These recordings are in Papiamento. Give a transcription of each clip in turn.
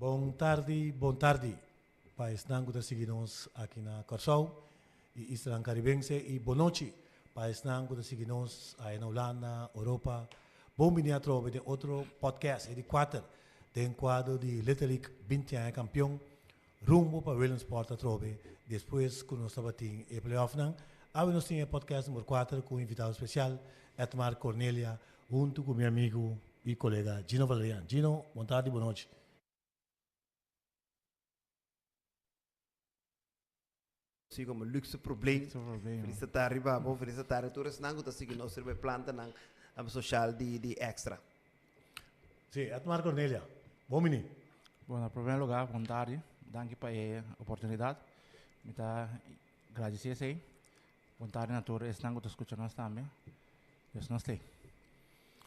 Bon tardi, bon tardi pa esnan ku ta sigui nos aki na Kòrsou i islanan Karibense i bonochi pa esnan ku ta sigui nos aya na Hulanda, Europa. Bon bini atrobe den otro podcast, e di kuater den kuadro di Little League binti aña kampion rumbo pa Williamsport atrobe despues ku nos tabatin e playoffnan. Awe nos tin e podcast number kuater ku un invitado spesial, Edmar Cornelia, huntu ku mi amigu i kolega Gino Valerian. Gino, bon tardi, bon nochi. Si como luxe probleem. Luxe probleem. Feliz tarde riba bo, feliz tarde tur esnan ku ta sigui nos riba e plantanan social di di extra. Si, Edmar Cornelia, bon bini. Bon, na primer lugar, bon tarde. Danki pa e oportunidad. Mi ta gradeci esey. Bon tarde na tur esnan ku ta skucha nos tambe. Dios nos t'ei.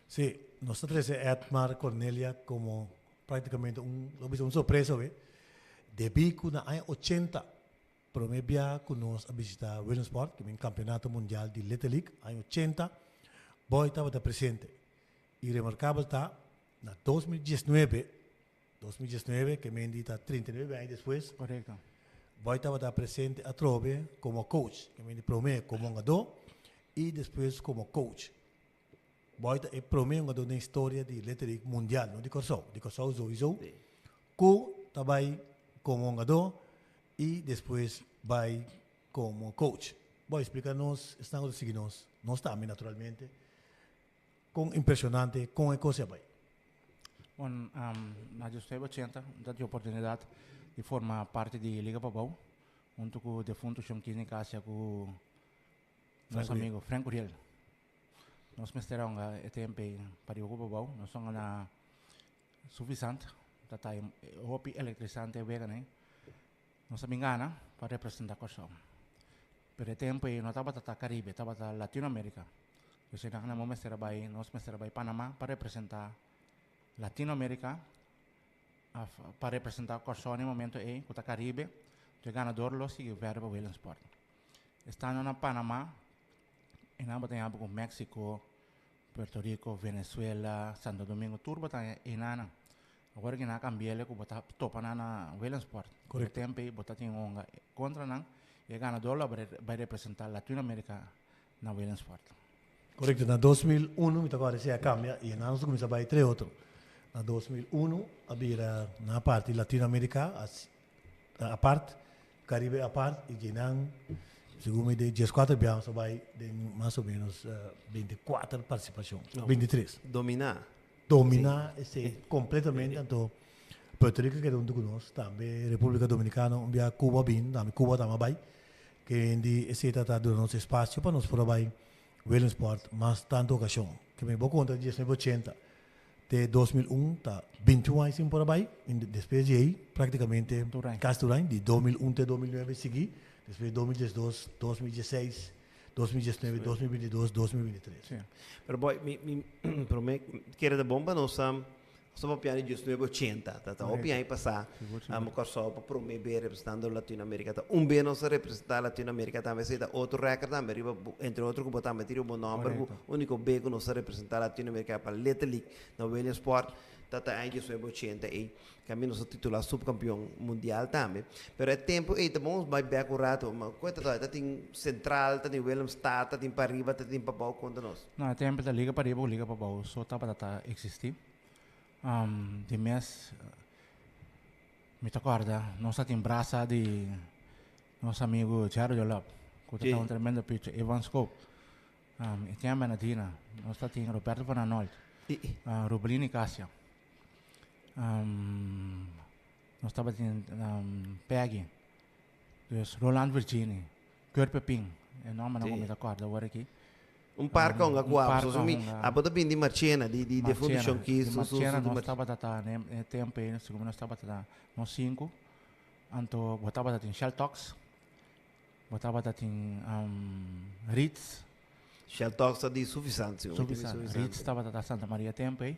Si, nos ta trece Edmar Cornelia como practicamente un, lo bisa un sorpresa awe. Debí cu na aña ochenta prome bia cu nos a bishita Williamsport, cu un campeonato mundial di Little League, aña ochenta, Boy tabata presente. Y remarcabel ta, na 2019, 2019, ke men di ta 39 aña despues, Correcto. Boy tabata presente atrobe como coach, ke men di prome como hungadó y despues como coach. Boy ta e prome hungadó den historia di Little League mundial, no di Kòrsou, di Kòrsou souiso, ku ta bai komo hungadó i despues bai komo coach. Boy, splika nos, esnan ku ta sigui nos, nos tambe naturalmente, kon impreshonante kon e kos a bai. Bon, na 1980 mi ta tin oportunidat di forma parti di Liga Pabou huntu ku defuntu Shon Kini Kasia ku nos amigo Frank Uriel. Nos mester a hunga e temp ei pariba ku pabou. Nos hunga na Suffisant. Ta ta hopi elektrisante e weganan ei. Nos a bin gana pa representa Kòrsou. Pero e tempu ei no tabata ta Karibe, tabata Latinoamerika. Dus einan nan bo mester a bai, nos mester a bai Panama pa representa Latinoamerika òf pa representa Kòrsou na e momento ei ku ta Karibe. E ganador lo sigui verder pa Williamsport. Estando na Panama E nan bo ta yama ku Mexico, Puerto Rico, Venezuela, Santo Domingo, tur bo ta haña e nannan. Awor ki nan a kambi'el ku bo ta topa nan na Williamsport. Korekto. E tempu ei bo ta tin honga kontra nan i e ganador lo bai representá Latinoamerika na Williamsport. Korekto. Na 2001 mi ta kòrda esei a kambia i e nan nos a kuminsá bai tres otro. Na 2001 a bira nan a parti Latinoamerika apart Caribe apart y djenan segun mi de diescuater bia nos a bay den mas o menos 24 participacion, 23. Domina. Domina esey completamente anto Puerto Rico keda hunto cu nos, tambe Republica Dominicana un bia Cuba bin, tambe Cuba tambe a bay, ke di esey ta ta duna nos espacio pa nos por a bay Williamsport mas tanto ocasion. Ke mi bo conta 1980 Te 2001 ta 21 aña sin por a bai, i despues di ei praktikamente kasi tur aña, di 2001 te 2009 sigui, despues 2012, 2016, 2019, 2022, 2023. Pero boy, mi mi prome kere ta bon pa nos nos ta papia di diesnuebe ochenta, ta ta hopi aña pasá, Kòrsou pa prome be representando Latinoamerika, ta un be nos a representá Latinoamerika tambe, esei ta otro rèkòrt tambe riba entre otro ku bo tambe tin riba bo nòmber ku Unico be ku nos ta representá Latinoamerika pa Little League na Williamsport ta ta aña 1980 ei. Kambia nos a titulá subkampion mundial tambe. Pero e tempu ei ta bon bai bèk un ratu. Ma ku e ta ta tin Central, ta tin Willemstad, ta tin pariba, ta tin pabou, konta nos. No, e tempu ta liga pariba ku liga pabou so tabata ta eksistí. Di mes mi ta kòrda nos ta tin brasa di nos amigu Jerry Jolop ku ta ta un tremendo pitcher, Ivan Scope. Etienne Bernadina, nos ta tin Roberto van Arnold, Rubelin Nicasia, nos tabatin Peggy, dus Roland Virgini, Kurt Pepin, e nombernan ku mi ta kòrda awor aki. Un par konga ku abo, so mi, abo ta bini di Marchena, di di Fundashon Kies, Di Marchena nos tabata ta na e tempu ei, segun mi nos tabata ta nos sinku, anto bo tabata tin Shell Talks. Bo tabata tin Ritz. Shell Talks ta di Suffisant, si. Suffisant. Ritz tabata ta Santa Maria tempo ei.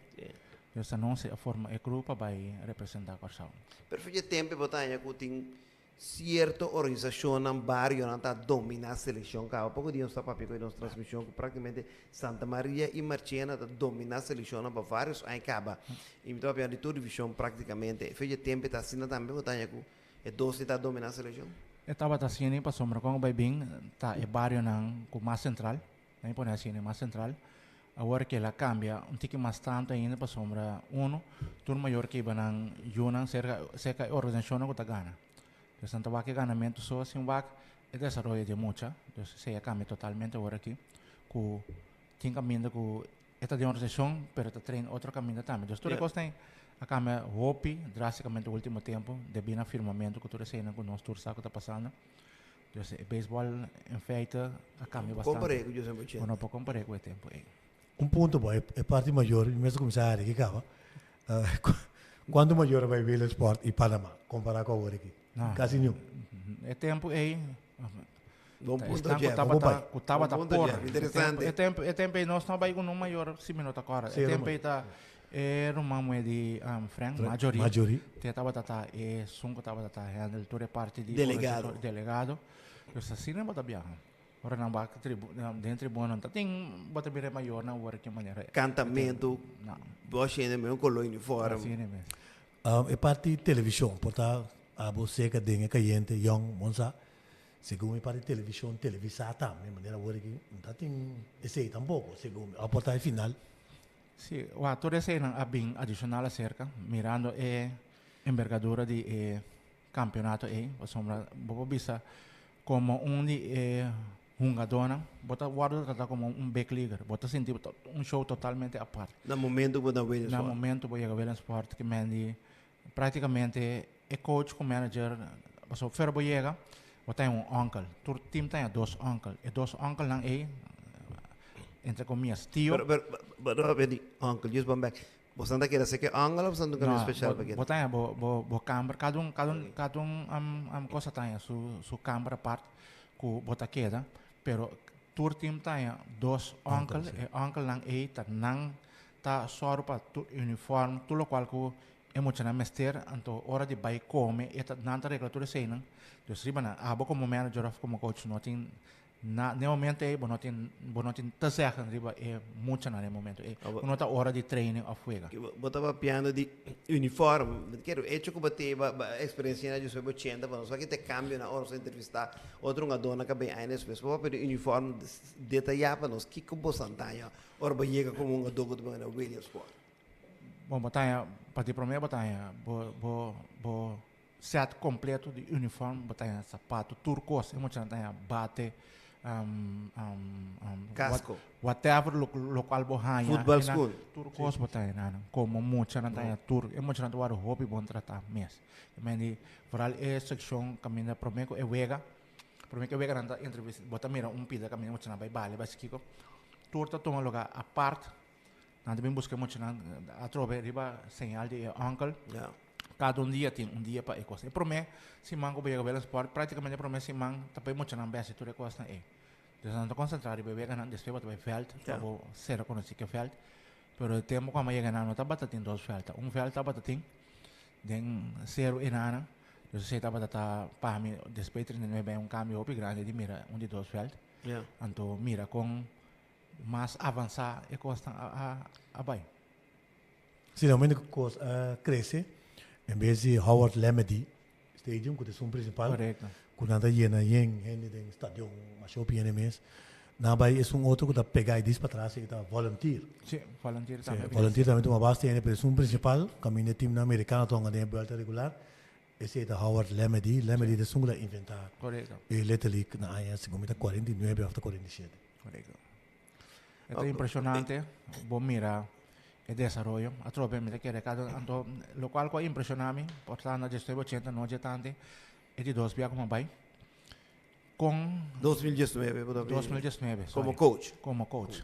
Dios ta nos a forma e crew pa bai representa Kòrsou. Pero for dje tempo bo ta haña ku tin. Sierto organisashonnan, barionan ta dominá selekshon kaba. Poko dia nos ta papia ku e nos transmishon ku praktikamente Santa Maria i Marchena ta dominá selekshonnan pa vários aña kaba. I mi ta papia di tur divishon praktikamente. Fecha e tempu e ta asina tambe bo ta haña ku e dos ei ta dominá selekshon? E tabata asina pasobra kon bai bin ta e barionan ku mas sentral. Nan pone asina mas sentral. Awor ke el a kambia un tiki mas tantu ainda pasobra uno, tur mayor ke iba nan yunan serka serka e organisashonnan ku ta gana. Dus nan ta wak e ganamentu so sin wak e desaroyo di e mucha. Dus esei a kambia totalmente awor aki ku tin kaminda ku e ta den organisashon pero ta train otro kaminda tambe. Dus tur e kosnan a kambia hopi drastikamente ultimo tempu debí na firmamentu ku tur eseinan ku nos tur sa ku ta pasando. Dus e beisbòl in feite a kambia bastante. Kompar'é ku José Bochenta. Bo no por kompar'é ku e tempu ei. Un punto bo, e parti mayor, mi mester kuminsá hari aki kaba. Kuantu mayor a bai Williamsport i Panama kompará ku awor aki? Kasi niun. E tempu ei, Bon punto, esnan ku Jeff. tabata, ku tabata Bon punto, por. Jeff. Interesante. E tempu, e tempu ei nos no a bai ku nun mayor, si mi no ta kòrda. Sí, E tempu ei ta e ruman muhé di Frank, Marjorie. Marjorie. Te tabata ta esun ku tabata ta handle tur e parti di Delegado. organisashon, delegado. Dus asina bo ta biaha. Ora nan bak tribu, den tribuna nan ta tin, bo ta bira e mayornan awor ki manera. Kantamentu, No. bo a shende mesun koló uniform. Asina mes. E parti televishon por ta abo seka den e kayente, yòn, monsa. Segun e parti televishon televisá tambe, manera awor aki no ta tin esei tampoko, segun mi. A por ta e final. Sí, wak tur eseinan a bin adishonal aserka, mirando e embergadura di e kampeonato ei, pasobra bo por bisa komo un di e hungadónan, bo ta wòrdu tratá komo un big leaguer, bo ta sinti un show totalmente apart. Na momento ku bo ta Williamsport. Na momento bo yega Williamsport, ki men di Práktikamente e coach ku manager, pasobra fuera bo yega, bo ta un uncle. Tur team ta dos uncle. E dos unclenan ei, entre comillas, tio. Pero, pero, pero, pero, di uncle, just one back. Bo ta keda seke uncle of bo ta un cambio special pa keda? Bo ta bo, bo, bo kamber, kada un, kada un, kada un um, cosa ta su, su kamber apart ku bo ta keda. Pero tur team ta dos uncle. E unclenan ei ta nan ta sòru pa tur uniform, tur lokual ku e muchanan mester, anto ora di bai kome e ta nan ta regla tur eseinan. Dus riba nan, abo komo manager òf komo coach no tin na den e momento ei bo no tin bo no tin te zeggen riba e muchanan den e momento ei. Ku no ta ora di training òf wega. Bo ta papiando di uniform, mi ta kere hecho ku bo tin bo experiencia na diosnuebe ochenta, bo no sa ki ta e kambionan ora nos a entrevista otro hungadónan ku a bin aña despues. Bo papia di uniform detayá pa nos kiko bo santaña Ora bo yega komo un adobo ta bini na Williamsport. Bon, bo ta haña, pa di promé bo ta haña bo bo bo set kompleto di uniform, bo ta haña sapato, tur kos. E muchanan ta haña bate, Kasko. whatever lo lokual bo haña. Futbal school. Tur kos bo ta haña nan. Komo muchanan ta haña tur. E muchanan ta wòrdu hopi bon tratá mes. I men di foral e sekshon kaminda promé ku e wega. Prome ke wega nan ta entrevista, bo ta mira un pida kaminda muchanan bai bale, bai kiko. Tur ta tuma lugar apart. Nan ta bin buska e muchanan atrobe riba señal di e uncle. Ja. Kada un dia tin un dia pa e kos. E prome siman ku bo yega Willemspoort, praktikamente e prome siman ta pa e muchanan besi tur e kosnan ei. Dus nan ta konsentrá riba e weganan, despues bo ta bai vèlt, pa bo sera konosí ke vèlt. Pero e tempu ku amo yega nan no tabata tin dos vèlt. Un vèlt tabata tin den Seru Enana. Dus esei tabata ta pa mi despues di 39 aña un cambio hopi grandi di mira un di dos veld. Ja. Anto mira con mas avansa e cosnan a, a, a bai. Si, na momento cu cos a crece, en bes di Howard Lemedy Stadium, cu ta esun principal, Correcto. cu nan ta yena yen hende den stadion, masha hopi hende mes, nan a bai esun otro cu ta pega e dis patras y ta volunteer. Sí, volunteer Sí, tambe. volunteer tambe tuma basta hende, pero esun principal, caminda e teamnan americano ta hunga den e buelta regular, Esei ta Howard Lemedy. Lemedy ta esun ku ta inventá Korekto. e Little League na aña segun mi ta 49 òf ta 47. Korekto. E ta impreshonante bo mira e desaroyo. Atrobe mi ta kere kada anto lokual ku a impreshoná mi por ta na diesnuebe ochenta no dje tante e di dos bia ku mi a bai kon 2019 bo ta bin 2019 sorry. Komo coach. Komo coach.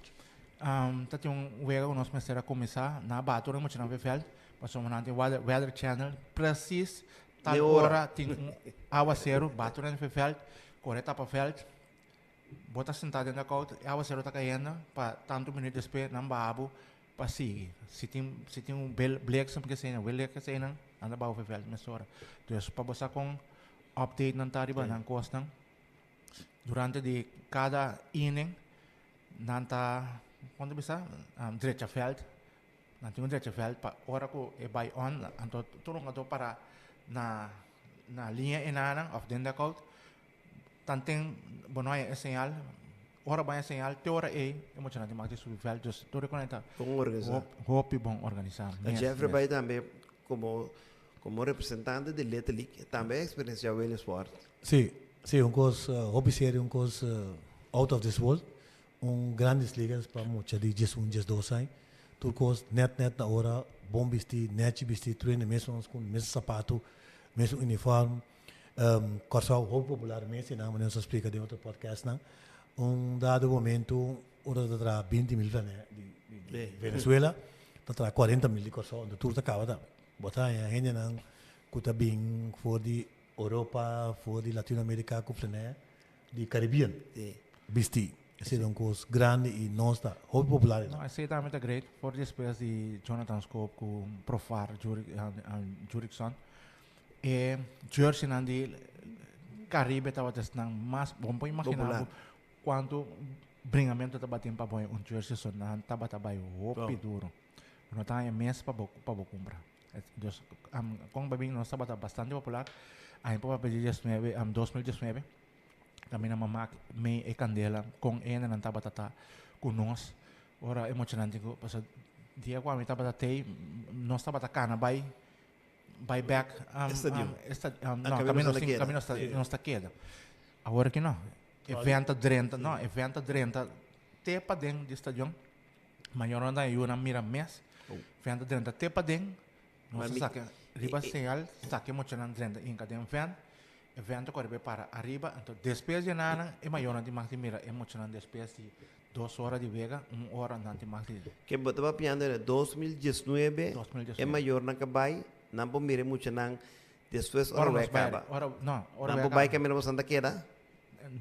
Ta tin un wega ku nos mester a kuminsá na batu ora muchanan bai vèlt pasobra nan tin weather weather channel presis tal Ne ora. ora tin un awaseru batu nan bai vèlt kore tapa vèlt bo ta sentá den dugout e awaseru ta kayendo pa tantu minüt despues nan baha bo pa sigui si tin si tin un bel bliksem ke eseinan welek eseinan nan ta baha bo vèlt mesora dus pa bo sa kon. Update nan ta riba nan kosnan. Durante di kada inning nan ta kon ta bisa drecha veld. Nan tin un drecha veld pa ora ku e bai on anto tur un anto para na na liña enanan of den dugout tanten bo no haña e señal ora bo haña e señal te ora ei e muchanan tin mag di subi veld dus tur e kon ta Bon organisá. hopi bon organisá. Jeffrey bai tambe komo Como representante di Little League tambe a experiencia Williamsport. Sí, sí, un cos hopi serio, un cos out of this world. Un Grandes Ligas pa mucha di 11, 12 aña. Tur cos net net na ora, bon bisti, nechi bisti, tur hende mesun schoen, mesun sapato, mesun uniform. Kòrsou hopi popular mes y nan manera nos a splica den otro podcastnan. Un dado momento ora ta traha 20 mil di Venezuela, ta traha 40 mil di Kòrsou, anto tur ta caba tambe. Bo ta haña hendenan ku ta bin for di Europa, for di Latinoamerika ku flenè di Caribbean bisti. Esei ta un kos grandi i nos ta hopi popular einan. No, esei tambe ta great. For despues di Jonathan Scope ku Profar Jurickson, e jerseynan di Caribe tabata esnan mas, bo no por imagina bo kuantu bringamentu tabatin pa bo haña un jersey, so nan tabata bai hopi duro. Bo no ta haña mes pa bo pa bo kumpra. Dus kon pa bin nos tabata bastante popular. Aña pa papia di diesnuebe 2019 kaminda mama mei e kandela kon e hendenan tabata ta ku nos ora e muchanan tin ku pasobra dia ku ami tabata tei nos tabata kana bai bai bek Estadion. No kaminda nos tin kaminda nos ta keda. Awor aki no e venta drenta no e venta drenta te paden di stadion. Mayornan ta yunan mira mes. Ven ta drenta te paden. Nos ta saka riba señal, saka e muchanan drenta inka den ven. E ven ta kore bai para ariba. Anto despues di nan e mayornan tin mag di mira e muchanan despues di dos ora di wega, un ora nan tin mag di. Ke bo ta papiando na 2019 e mayornan ka bai, nan por mira e muchanan despues ora wega kaba. Nan por bai kaminda boso nan ta keda?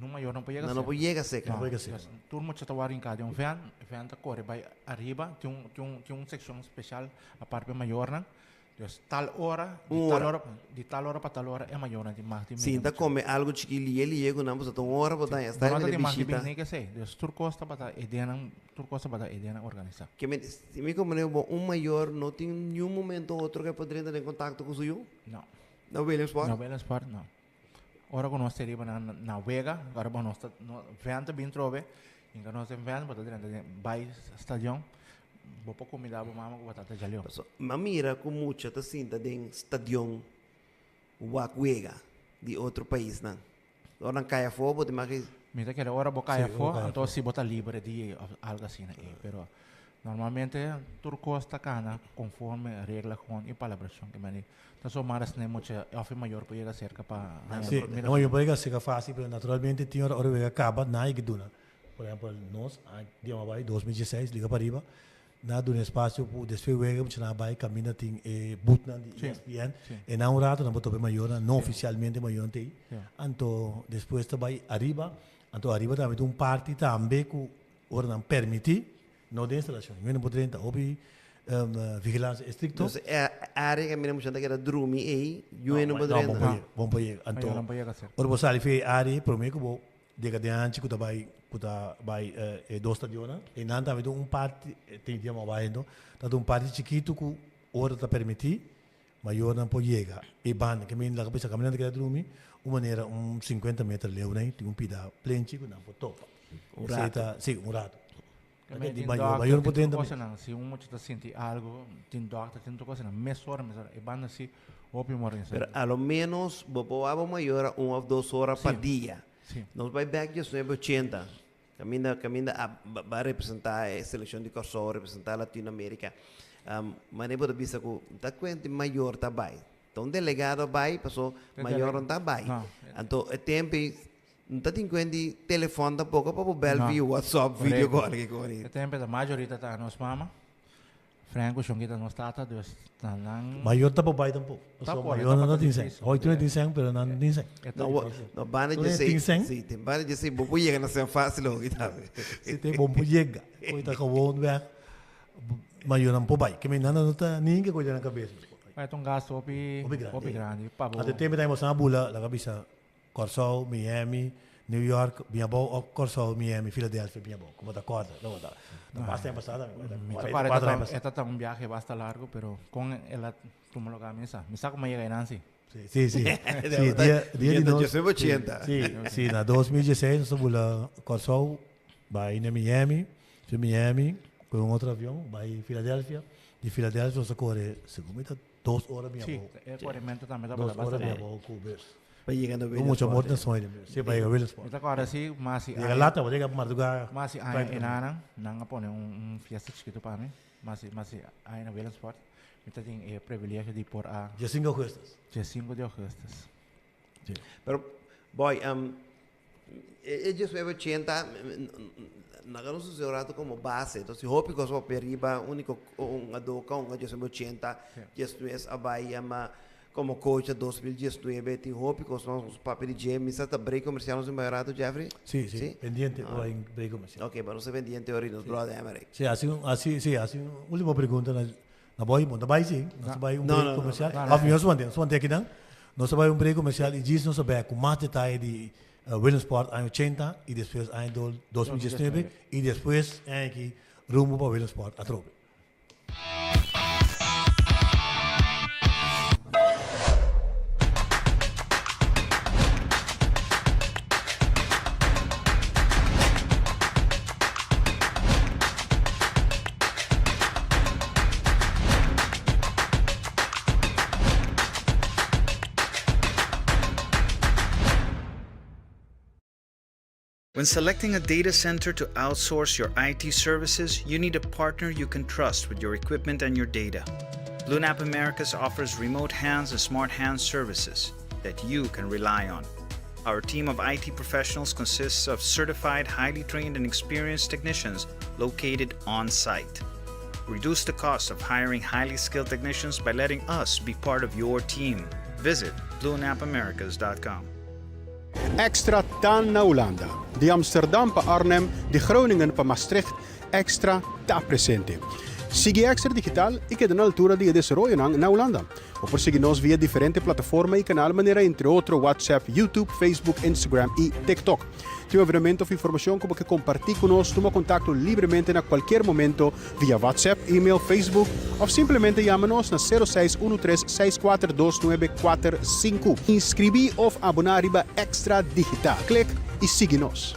No mayor no por yega cerca. No por yega cerca. No por yega cerca. Tur mucha ta wak rinca den un vent, e vent ta core bay ariba, tin un tin un tin un seccion special apart pa e mayornan. Dus tal ora, di tal ora, di tal ora pa tal ora e mayornan tin mag di mira. Sin ta come algo chiki lie lie cu nan pasobra ta un ora bo ta haña sta riba di bishita. No ta tin mag di bini esey. Dus tur cos tabata e denan, tur cos tabata e denan organisa. Ke men, si mi comprende bo, un mayor no tin niun momento otro ke por drenta den contacto cu su yu? No. Na Williamsport? Na Williamsport no. Ora ku nos ta riba na na wega, ora bo nos ta no vèn ta bin trobe, hinka nos den vèn bo ta drenta den bai stadion, bo por kumindá bo mama ku bo tata djaleu. Paso m'a mira ku mucha ta sinta den stadion wak wega di otro paisnan. Ora nan kai afó bo ta imagi. Mi ta kere ora bo kai afó, anto si bo ta libre di òf algu asina ei, pero normalmente tur kos ta kana konforme regla gewoon i palabrashon. Ke mende Ta so mara sne mucha of e mayor por yega cerca pa haña Sí, mira e mayor por yega cerca fácil, pero naturalmente tin ora ora wega caba, nan hay que duna. Por ehempel, nos a diama bai 2016, liga pariba, nan a duna espacio pu despues wega mucha nan a bai caminda tin e boothnan di Sí, ESPN. sí. E nan un rato nan por topa e mayornan, no Sí. oficialmente e mayornan ta ei. Sí. Anto despues ta bai ariba, anto ariba tambe tin un parti tambe cu ora nan permiti, No den instalacion. Mi no por drenta. Hopi vigilancia estricto. Entonces e area que mira mucha ta keda drumi ei, yu no por drenta. No, bon por yega. Bon por yega. Anto, No por yega ora bo sali fi e area, prome cu bo yega den hanchi cu ta bay, cu ta bay e dos stadionnan, einan tambe tin un parti, tin dia mo bay ento, ta tin un parti chikito cu ora ta permiti, mayornan por yega e banda. Ke men laga bisa caminante keda drumi, un manera un 50 meter leu nei, tin un pida plenchi cu nan por topa. Un rato. Si, un rato. También Di tin mayor, dokter, mayor tin por tur drenta mes. cosa nan. Si un mucha ta sinti algo, tin dokter, tin tur cosa nan. Mesora, mesora. E banda si hopi mor in Pero a lo menos bo por wak bo mayor a un of dos ora pa Sí. dia. Sí. Nos bai bek 1980, caminda caminda a ba representa e seleccion di Corsou, representa Latinoamerica. Mane bo ta bisa cu ta cuenta mayor ta bai. Ta un delegado a bai, paso mayor no ta bai. No. Anto e tempo ei No ta tin kuen di telefon tampoco pa bo bel via WhatsApp, video call ki kori. E tempo ta mayorita ta nos mama. Frank cu Shonky ta nos tata, dus ta nan. Mayor ta por bay tampoco. Pasobra mayor nan no tin sen. Hoy tur e tin sen, pero nan no tin sen. No, no banda dje Tur e tin sen. Si, tin banda dje sei bo por yega na sen facil hoki tambe. Si te bo por yega. Hoy ta gewoon weg. Mayor nan por bay. Ke men nan no ta ni ke koy den nan cabes. Bai ta un gasto hopi Hopi grandi. hopi grandi pa bo. Ante tempo ta boso bula laga bisa Kòrsou, Miami, New York, bin abou of Kòrsou, Miami, Philadelphia, bin abou. Como ta kòrda, no ta. Ta basta aña pasá tambe. Mi ta 44 kòrda aña pasá. e ta ta un biahe basta largo pero con el a tuma loke mi sa. Mi sa como a yega einan si. Sí, sí, sí. Sí, dia, dia di nos. 1980. Sí, sí, na 2016 nos a bula Kòrsou, bai na Miami, di Miami ku un otro avion bai Philadelphia, di Philadelphia nos a kore segun mi ta dos ora bin Sí, abou. e korementu tambe tabata Dos ora basta bin largu. abou ku bus. Pa yega na Ku mucha Williamsport. morto na soño den bus. Sí, pa yega Williamsport. Mi ta kòrda si mas si Yega aña lata, bo yega mardugá mas si aña práktikamente. enanan nan a pone un un fiesta chikitu pa mi, mas si mas si aña na Williamsport. Mi ta tin e privilegio di por a. Dia sinku augustus. Dia sinku di augustus. Sí. Pero, boy, um, e, e 1980, naga nos usa un rato como base. Entonces, hopi cosa papia riba, único un adoka, un 1980, 19 a bai ama como coach a 2019, tin hopi cosa nos papia di dje. Misa ta break comercial nos un rato, Jeffrey? Sí, sí, Sí? pendiente ora in break comercial. Ok, pero nos pendiente ora nos brother Emmerich. Sí, así, así, sí, así, última pregunta na, na boy, bon, ta bai sí, nos ta bai un No, break no, no, comercial. no, no. Of mi nos mantén, nos mantén aquí dan. Nos ta bai un break comercial y djis nos ta bai cu mas detaye di uh, Williamsport año 80 y despues año 2019 y despues año aki rumbo pa Williamsport atrobe. When selecting a data center to outsource your IT services, you need a partner you can trust with your equipment and your data. BlueNap Americas offers remote hands and smart hands services that you can rely on. Our team of IT professionals consists of certified, highly trained, and experienced technicians located on site. Reduce the cost of hiring highly skilled technicians by letting us be part of your team. Visit bluenapamericas.com. Extra ta na Hulanda. Di Amsterdam pa Arnhem, di Groningen pa Maastricht, Extra ta presente. Sigui Extra Digital y keda na altura di e desaroyonan na Hulanda. Bo por sigui nos via diferente plataforma y canal manera entre otro WhatsApp, YouTube, Facebook, Instagram y TikTok. Tin un evenemento of informacion cu bo ke comparti cu nos, tuma contacto libremente na cualkier momento via WhatsApp, email, Facebook of simplemente yama nos na sero seis uno tres seis kuater dos nuebe kuater sinku. Inscribi of abona riba Extra Digital. Click y sigui nos.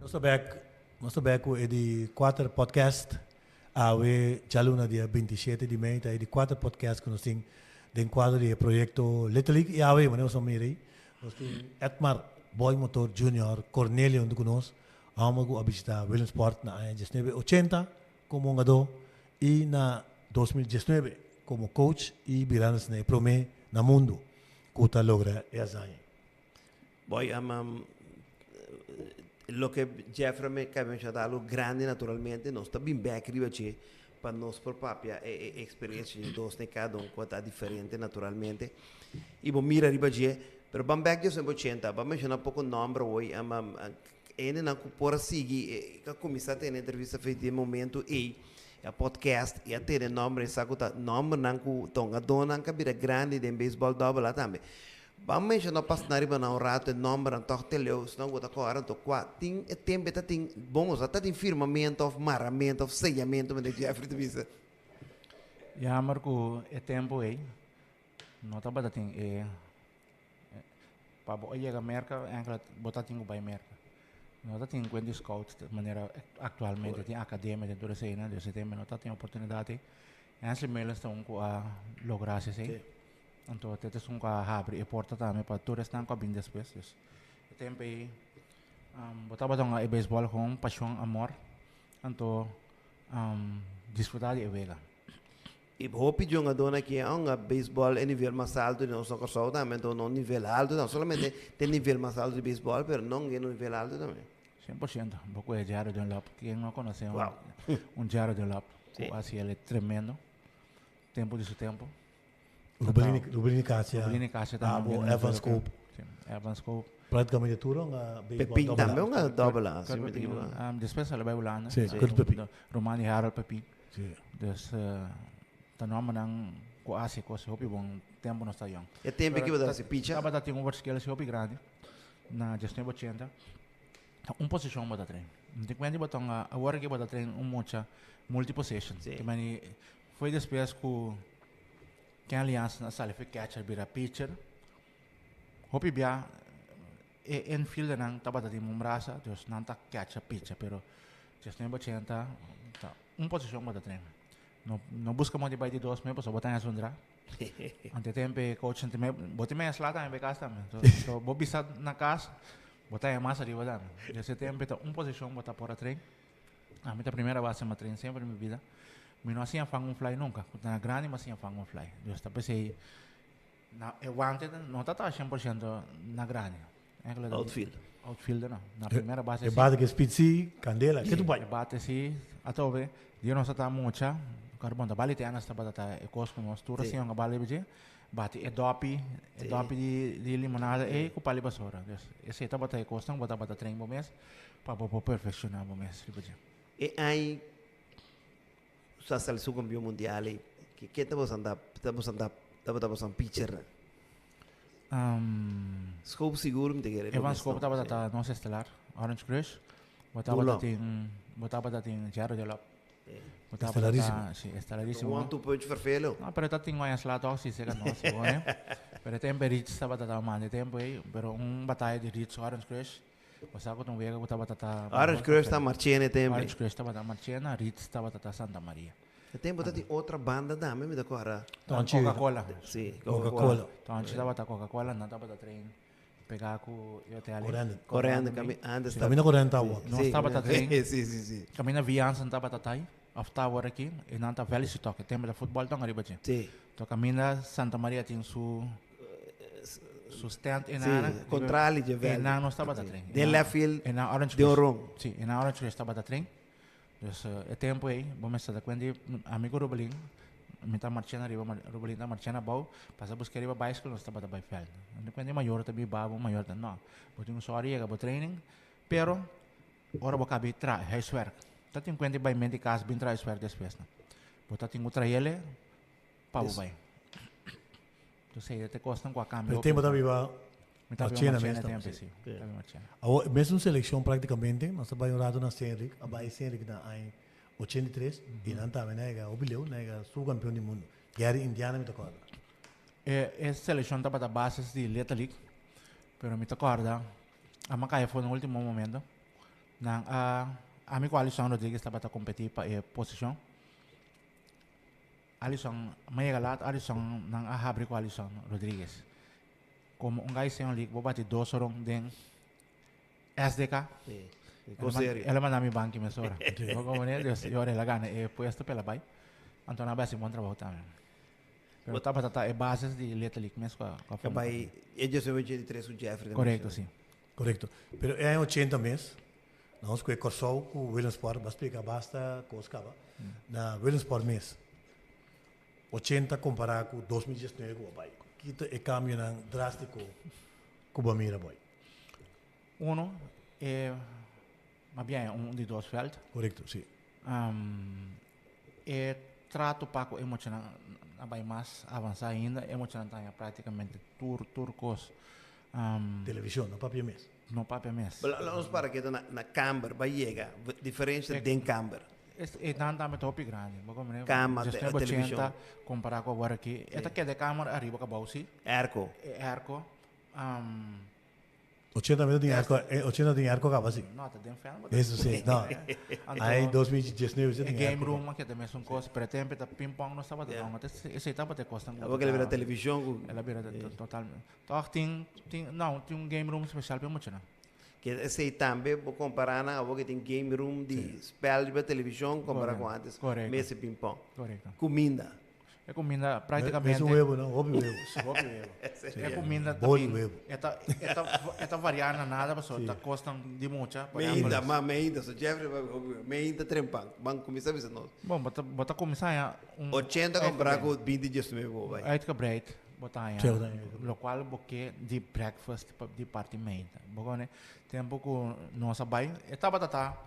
Nos ta bek, nos ta bek ku e di kuater podcast. Awe djaluna dia 27 di mei ta e di kuater podcast ku nos tin den kuadro di e proyekto Little League. I awe, manera boso a mira ei, nos tin Edmar Boy Motor Junior Cornelio huntu ku nos. Hòmber ku a bishita Williamsport na aña 1980 komo hungadó i na 2019 komo coach i birando asina e promé na mundu ku ta logra e hazaña. Boy, um, loke Jeffrey me ka menshona ta algo grandi naturalmente, nos ta bin bek riba dje pa nos por papia e e experiencia di dos ne cada un ku ta diferente naturalmente. I bo mira riba dje, pero ban bek dios nuebe ochenta, ban menshona poko nomber hoy, um, um, Hendenan ku por a sigui e a kuminsá tene entrevista fe di e momento ei, e a podcast i a tene nòmber e sa ku ta nòmbernan ku ta hungadónan ku a bira grandi den beisbòl dòbel A tambe. Ban menshoná pasná riba nan un rato e nòmbernan tòg te leu, esnan ku ta kòrda anto kua tin e tempu e ta tin bon osea ta tin firmamentu òf maramentu òf seyamentu manera Jeffrey ta bisa. Jammer ku e tempu ei no tabata tin e Pa bo a yega Merka, enkele bo ta tin ku bai Merka. No ta tin kuenta di scout manera aktualmente, tin akademia, tin tur eseinan, dus e tempo no ta tin oportunidat ei. Hensley Meulens ta un ku a logra hasi esei. Anto te ta esun ku a habri e porta tambe pa tur esnan ku a bin despues. Dus e tempo ei bo tabata hunga e beisbòl kon pashon, amor, anto disfruta di e wega. I hopi djongadónan aki a hunga beisbòl e nivel mas altu di nos na Kòrsou tambe, anto no nivel altu, no solamente te nivel mas altu di beisbòl, pero no hunga e nivel altu tambe. 100%. Un poco de Jairo Dunlop. Ken no conoce un Jairo Dunlop? Sí. Cu haci el tremendo. Tempo di su tempo. Rubelini, Rubelini Casia. Rubelini Casia tambe. Abo, Evans Cope. Sí, Evans Cope. Prácticamente tur un baseball Pepin double tambe A. un double A. Kurt Si, Pepin, despues a bay Hulanda. Sí, Kurt Pepin. Romani Harold Pepin. Dus ta nombernan cu a haci cos hopi bon tempo nos ta yong. E tempo ki bo ta haci picha? Tabata tin un verschil hopi grandi na diesnuebe ochenta. Ta un posicion bo ta train. No tin cuenta di bo ta un awor aki bo ta train un mucha multi position. Te meni foi despues cu Kenley Jansen a sali fi catcher bira pitcher. Hopi bia e infieldernan tabata tin un brasa, dus nan ta catcher pitcher, pero diesnuebe ochenta ta un posicion bo ta train. No no busca modo di bai di dos mes pasobra bo ta haña zundra. Ante tempo e coach nan tin bo tin mes sla tambe cas tambe. So so bo bisa na cas bo ta haña mas ariba tambe. Dese tempo ta un posicion bo ta por a train. Ami ta primera base mi a train semper den mi bida. Mi no a siña fanga un fly nunca. Cu ta na grandi mi a siña fanga un fly. Dus ta pesey na e wante no ta ta 100% na grandi. Outfield. Outfielder no. Na primera base E si. bate ke speed si, candela, ke tu bai? E bate si, atobe, dia nos ta mucha, carbon ta bali te anas tabata ta e cos cu nos tur así hunga bali biji, bati e dopi, e dopi di limonada ey cu pali basura. Dus esey tabata e cosnan cu bo tabata train bo mes pa bo por perfecciona bo mes riba dje. E aña sa sali su campeon mundial ey, ke ta boso anda, ta boso anda, tabata boso pitchernan? Schoop sigur mi ta kere. Evan Schoop tabata ta nos estelar, Orange Crush. Bo tabata tin, bo tabata tin Gerard Delop. Bo tabata Estelarísimo. Si, estelarísimo. One two punch vervelo. No, pero ta tin guaña sla toch, si sega nos, si bon, eh. Pero e tempo Rich tabata ta manda e tempo ey, pero un bataya di Rich Orange Crush. Bo sa cu ta un wega cu tabata ta Orange Crush ta Marchena e tempo. Orange Crush tabata Marchena, Rich tabata ta Santa Maria. E tempo ta tin otra banda tambe mi ta kòrda. Tonchi. Coca-Cola. Sí, Coca-Cola. Tonchi tabata Coca-Cola, nan tabata train pegá ku e hotel. Corende. Corende, kami antes Kami na corende tawa. Nos tabata train. Sí, sí, sí. Kami na Viansen tabata tai, of tower aki, e nan ta Valley Stock, e tempo ta futbol tong ariba dje. Sí. To kaminda Santa Maria tin su su stand e nan. Sí, contrali dje E nan nos tabata train. Den left field. E nan Orange Den Oron. Sí, e nan Orange Crush tabata train. Dus e tempo ei bo mester ta kuenta di ami ku Rubelin, mi ta marchando ariba, Rubelin ta marchando abou, pasa buska riba bicycle nos tabata bai veld. Mi ta kuenta di mayor ta biba bo, mayor ta no. Bo tin un sòri yega bo training, pero ora bo kabi traha huiswerk, ta tin kuenta di bai mente kas bin traha huiswerk despues no. Bo ta tin ku traele pa bo bai. Entonces ei ta e kosnan ku a kambia Pero e tempo ta biba Mi ta biba Marchena Marchena mes tempo, tambe. si. Mi ta biba Marchena. Awor, mesun seleccion practicamente, nos ta bai un rato na Senrik, a bai Senrik na aña 83, y nan tambe nan yega hopi leu, nan yega subcampeon di mundo. Gary Indiana mi ta corda. E e seleccion tabata bases di Little League, pero mi ta corda, a mi a caya for na ultimo momento. Nan a, ami cu Alisson Rodriguez tabata competi pa e posicion. Alisson, mi a yega laat, Alisson, nan a habri cu Alisson Rodriguez. Como un guy Señor League, bo bati dos oron den SDK. Sí, cos serio. El a manda mi banki mesora. Bo como ne, dus y ora el a gana e puesto p'el a bay. Anto nan a bay haci bon trabou tambe. Pero tabata ta e bases di Little League mes cu a A forma. bay e 1983 cu Jeffrey tambe. Correcto, si. Correcto. Pero e aña ochenta mes, nos cu e Corsou cu Williamsport, bo a splica basta cos caba, na Williamsport mes. 80 kompará ku 2019 ku bo bai. Ki ta e kambionan drástiko ku bo a mira boi? Uno, e mas bien un di dos vèlt. Korekto, si. E trato pa ku e muchanan a bai mas avansá ainda. E muchanan ta haña práktikamente tur tur kos. Televishon, no papia mes. No papia mes. Laga nos para keda na kamber, bai yega diferensha den kamber. E nan tambe ta hopi grandi. Bo comprende? Cama, Just te, nueve television. ochenta compara cu awor aki. E ta keda e kamer ariba cabao si. Airco. E airco. 80 mil tin airco, 80 tin airco caba si. No, ta den fan. Eso si, no. Anto, Ai 2019 e tin game airco. room a keda mesun cos, pero e tempo ta ping pong nos tabata dong. Esey tabata e cosnan cu Awor el a bira television cu. El a bira totalmente. Toch tin, tin, no, tin un game room special pa e muchanan. Ke esei tambe bo kompará nan awor ke tin game room di spel riba televishon kompará ku antes Korekto. mesa ping pong. Korekto. Kuminda. E kuminda práktikamente. Mesun webu no, hopi webu. Hopi webu. E kuminda ta Boli bin, webu. e ta e ta e ta variá na nada pasobra ta kosnan di mucha. Por Meinta, ehèmpel. ma meinta, so Jeffrey papia hopi webu. Meinta trempan, ban kuminsá bisa nos. Bon, bo ta bo ta kuminsá haña un 80 kompará ku binti diesnuebe bo bai. Uitgebreid bo ta haña, Sí, bo ta haña uitgebreid. lokual bo ke di breakfast pa di parti meinta. Bo koné tempu ku nos a bai e tabata ta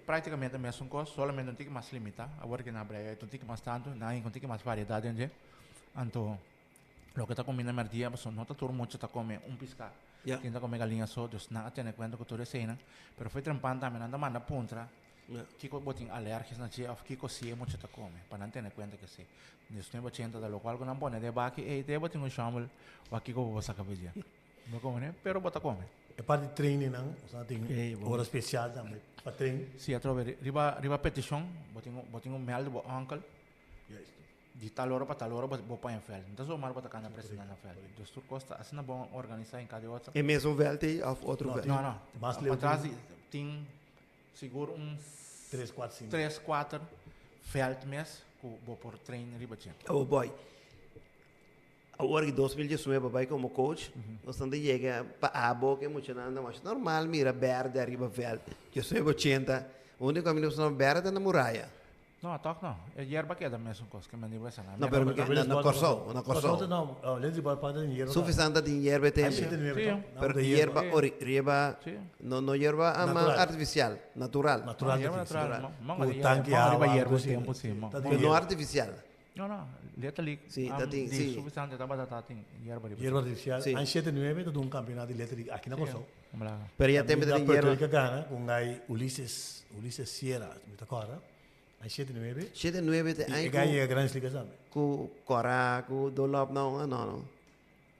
Prácticamente mesun cos, solamente un tiki mas limita. Awor ki nan brei un tiki mas tantu, nan un tiki mas variedad den dje. Anto, loke ta comi na merdia, pasobra no ta tur mucha ta come un pisca. Ja. Tin ta come galiña so, dus nan a tene cuenta cu tur eseinan. Pero fo'i trempan tambe nan ta manda puntra Ja. kico bo tin alergias na dje of kico si e mucha ta come, pa nan tene cuenta cu esei. Diesnuebe ochenta ta locual cu nan pone den baki, ey, te bo tin un shombel, wak kico bo por saca pa dje. Bo come, pero bo ta come. E parti training nan, osea tin Ey, bo. ora special tambe pa train. Si atrobe riba riba peticion bo tin bo tin un meld di bo uncle Juist. di tal ora pa tal ora bo bo pon en veld. No ta zomaar bo ta kanda presenta na veld. Dus tur cos ta asina bon organisa en cada otro. E mesun veld ei of otro No, veld? No, no. Mas leu Patras tin- di tin sigur un Tres, cuatro, cinco. tres, cuater veld mes cu bo por train riba dje. Oh boy. Awor ki 2019 bai komo coach, nos ta yega pa abo ke muchanan ta masha normal mira berde ariba veld. 19 ochenta, uniko kaminda ku berde ta na muraya. No, tok no. E yerba keda mesun kos ke men di wesa na. No, pero mi ke na Kòrsou, na Kòrsou. No, Lindsay Ball parte den yerba. Sufisante tin yerba tembe. Pero yerba ori, yerba, no, no yerba ama artificial, natural. Natural. Yerba natural. Ku tanki awa. Yerba tempo si. Pero no artificial. No, no, letterlijk. Sí, dat ding, di sí. Suficiente tabata tatin yerba riba. Yerba artificial. Sí. An 7 9 ta un campeonato di letterlijk aki na Kòrsou. Pero ya tempo Caminda tin Puerto yerba. Rico gana con gai Ulises, Ulises Sierra, mi ta acorda. An 7 9. 7 9 te E ai gai ku yega Grandes Ligas tambe. ku Kora, ku Dolop no, no, no.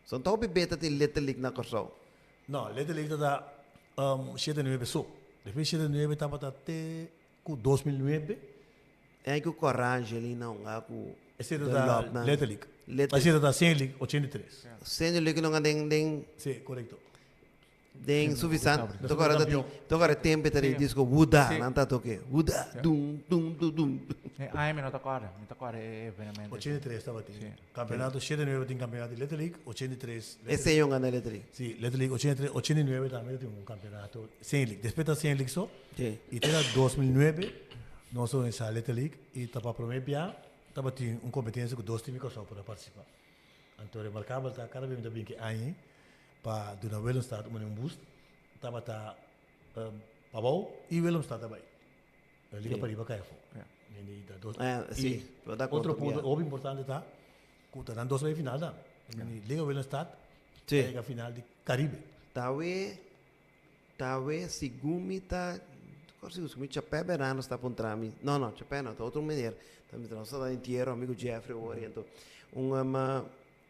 Son topi beta tin letterlijk na Kòrsou. No, letterlijk ta 7 9 so. Despues 7 9 tabata te ku 2009. Ei ku Cora Angelina un a ku Esei ta de ta lòp nan. Little League. Little Esei ta ta Senior League 83. Senior League no den den Sí, korekto. den suficiente. Nos Tokora ta campeón. tokora tempe ta Sí. disco Wuda Sí. nan ta toke. Wuda dum dum dum dum. Eh, ai mi no ta kòrda, mi ta kòrda e evenemento. 83 tabatin. Sí. Campeonato 79 tin campeonato di Little League, 83 Little Esei yon gana Little League. Sí, Little League 83, 89 tambe tin un campeonato Senior League. Despues ta Senior League so. Sí. Y te na 2009 nos a organisa Little League y ta pa prome bia tabatin un competencia cu dos team di Kòrsou por a participa. Anto remarcabel ta cada bia mi ta bin ki aña pa duna Willemstad un un boost tabata Pabou y Willemstad ta bay. Pero Liga Pariba cay afo. Sí, Y otro punto hopi importante ta cu ta nan dos bay final tambe. Liga Willemstad ta yega final di Caribe. Tawe Tawe segun mi ta kor segun mi Chapé Berano sta puntra mi no no Chapé no ta otro meneer ta mi nos ta entiero amigo Jeffrey awor y anto un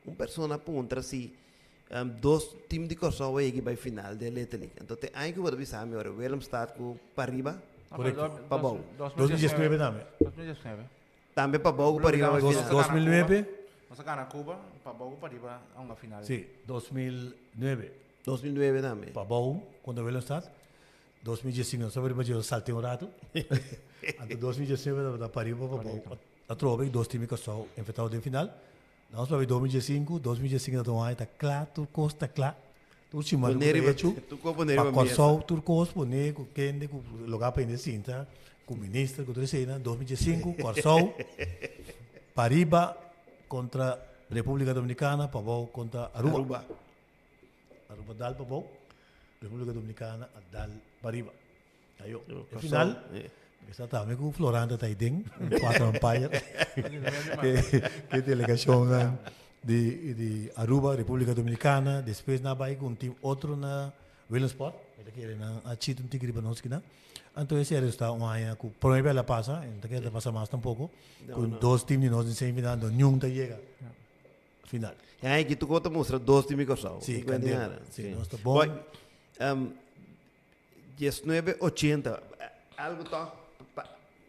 un persona puntra si dos team di Kòrsou a yega bai final den Little League anto te aña ku bo ta bisa mi ora Willemstad ku pariba Korekto. Pabou. 2019 tambe. 2019. Tambe pabou ku pariba bai final. 2009. Nos a gana Cuba, pabou ku pariba a hunga final. Si, 2009. 2009 tambe. Pabou kontra Willemstad. 2015 nos tabata riba dje salté un ratu. Anto 2019 tabata pariba pa Pabou. Atrobe dos team di Kòrsou enfrentá den final. Nos papia 2015, 2015 ta un aña ta kla, tur kos ta kla. Tur siman ku ta hechu. Pa Kòrsou tur kos pone ku kende ku loga pa hende sinta, ku minister ku tur eseinan. 2015 Kòrsou pariba kontra Repúblika Dominikana, Pabou kontra Aruba. Aruba dal pa bou, República Dominicana a dal pa riba. Ayo, e final, esta tambe ku Floranda ta den, un cuatro umpire, ke delegacionnan di di Aruba, República Dominicana, despues nan a bai ku un team otro na Willemsport, mi ta kere nan a chita un tiki riba nos kinan. Anto e serie sta un aña ku prome bel a pasa, e no ta kere ta pasa mas tampoco, ku dos team di nos den semifinal, anto niun ta yega. Final. E aña aki tuko ta mustra dos di mi Kòrsou. Sí, Di kuenta kandela. nada. Sí, nos ta bon. Boy, 19 ochenta, algo tòg pa,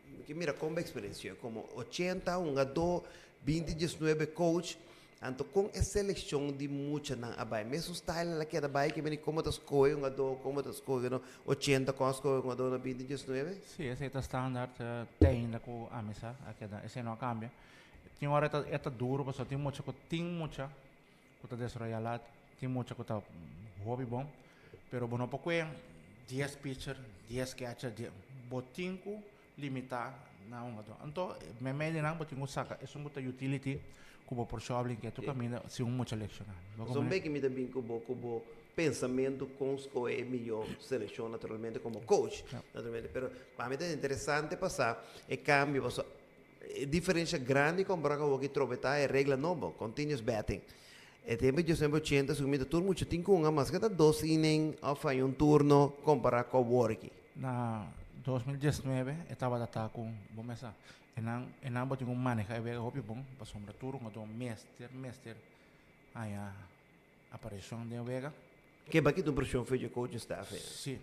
mi ke mira kon bo eksperensia komo ochenta hungadó, binti diesnuebe coach, anto kon e selekshon di muchanan a bai? Mesun style nan a keda bai ke meni kon bo ta skohe hungadó, kon bo ta skohe no ochenta, kon a skohe hungadó na binti diesnuebe? Sí, esei ta standaard te ainda ku ami sa a keda, esei no a kambia. Tin ora e ta e ta duro pasobra tin mucha ku tin mucha ku ta desaroyá lat, tin mucha ku ta hopi bon, pero bo no por kue dies pitcher, dies catcher, die, bo tin ku limitá na un otro. Anto meimei di nan bo tin ku saka esun ku ta utility ku bo por shòbel en ketu kaminda si un mucha lekshoná. Bo Pasobra un beki mi ta bin ku bo ku bo pensamentu kon skohe e mihó selekshon naturalmente komo coach naturalmente pero pa mi ta interesante pasá e kambio pasobra E diferencia grandi compara cu awor ki trobe ta e regla nobo, continuous batting. E tempo di diosnuebe ochenta su mita tur mucha tin cu hunga maske ta dos inning of hay un turno compara cu awor aki. Na 2019 e tabata ta cu bo mesa e nan e nan bo tin cu maneha e wega hopi bon pasobra tur hungador mester mester haya aparecion den wega. Ke baki ta un presion for dje coaching staff ei? Sí.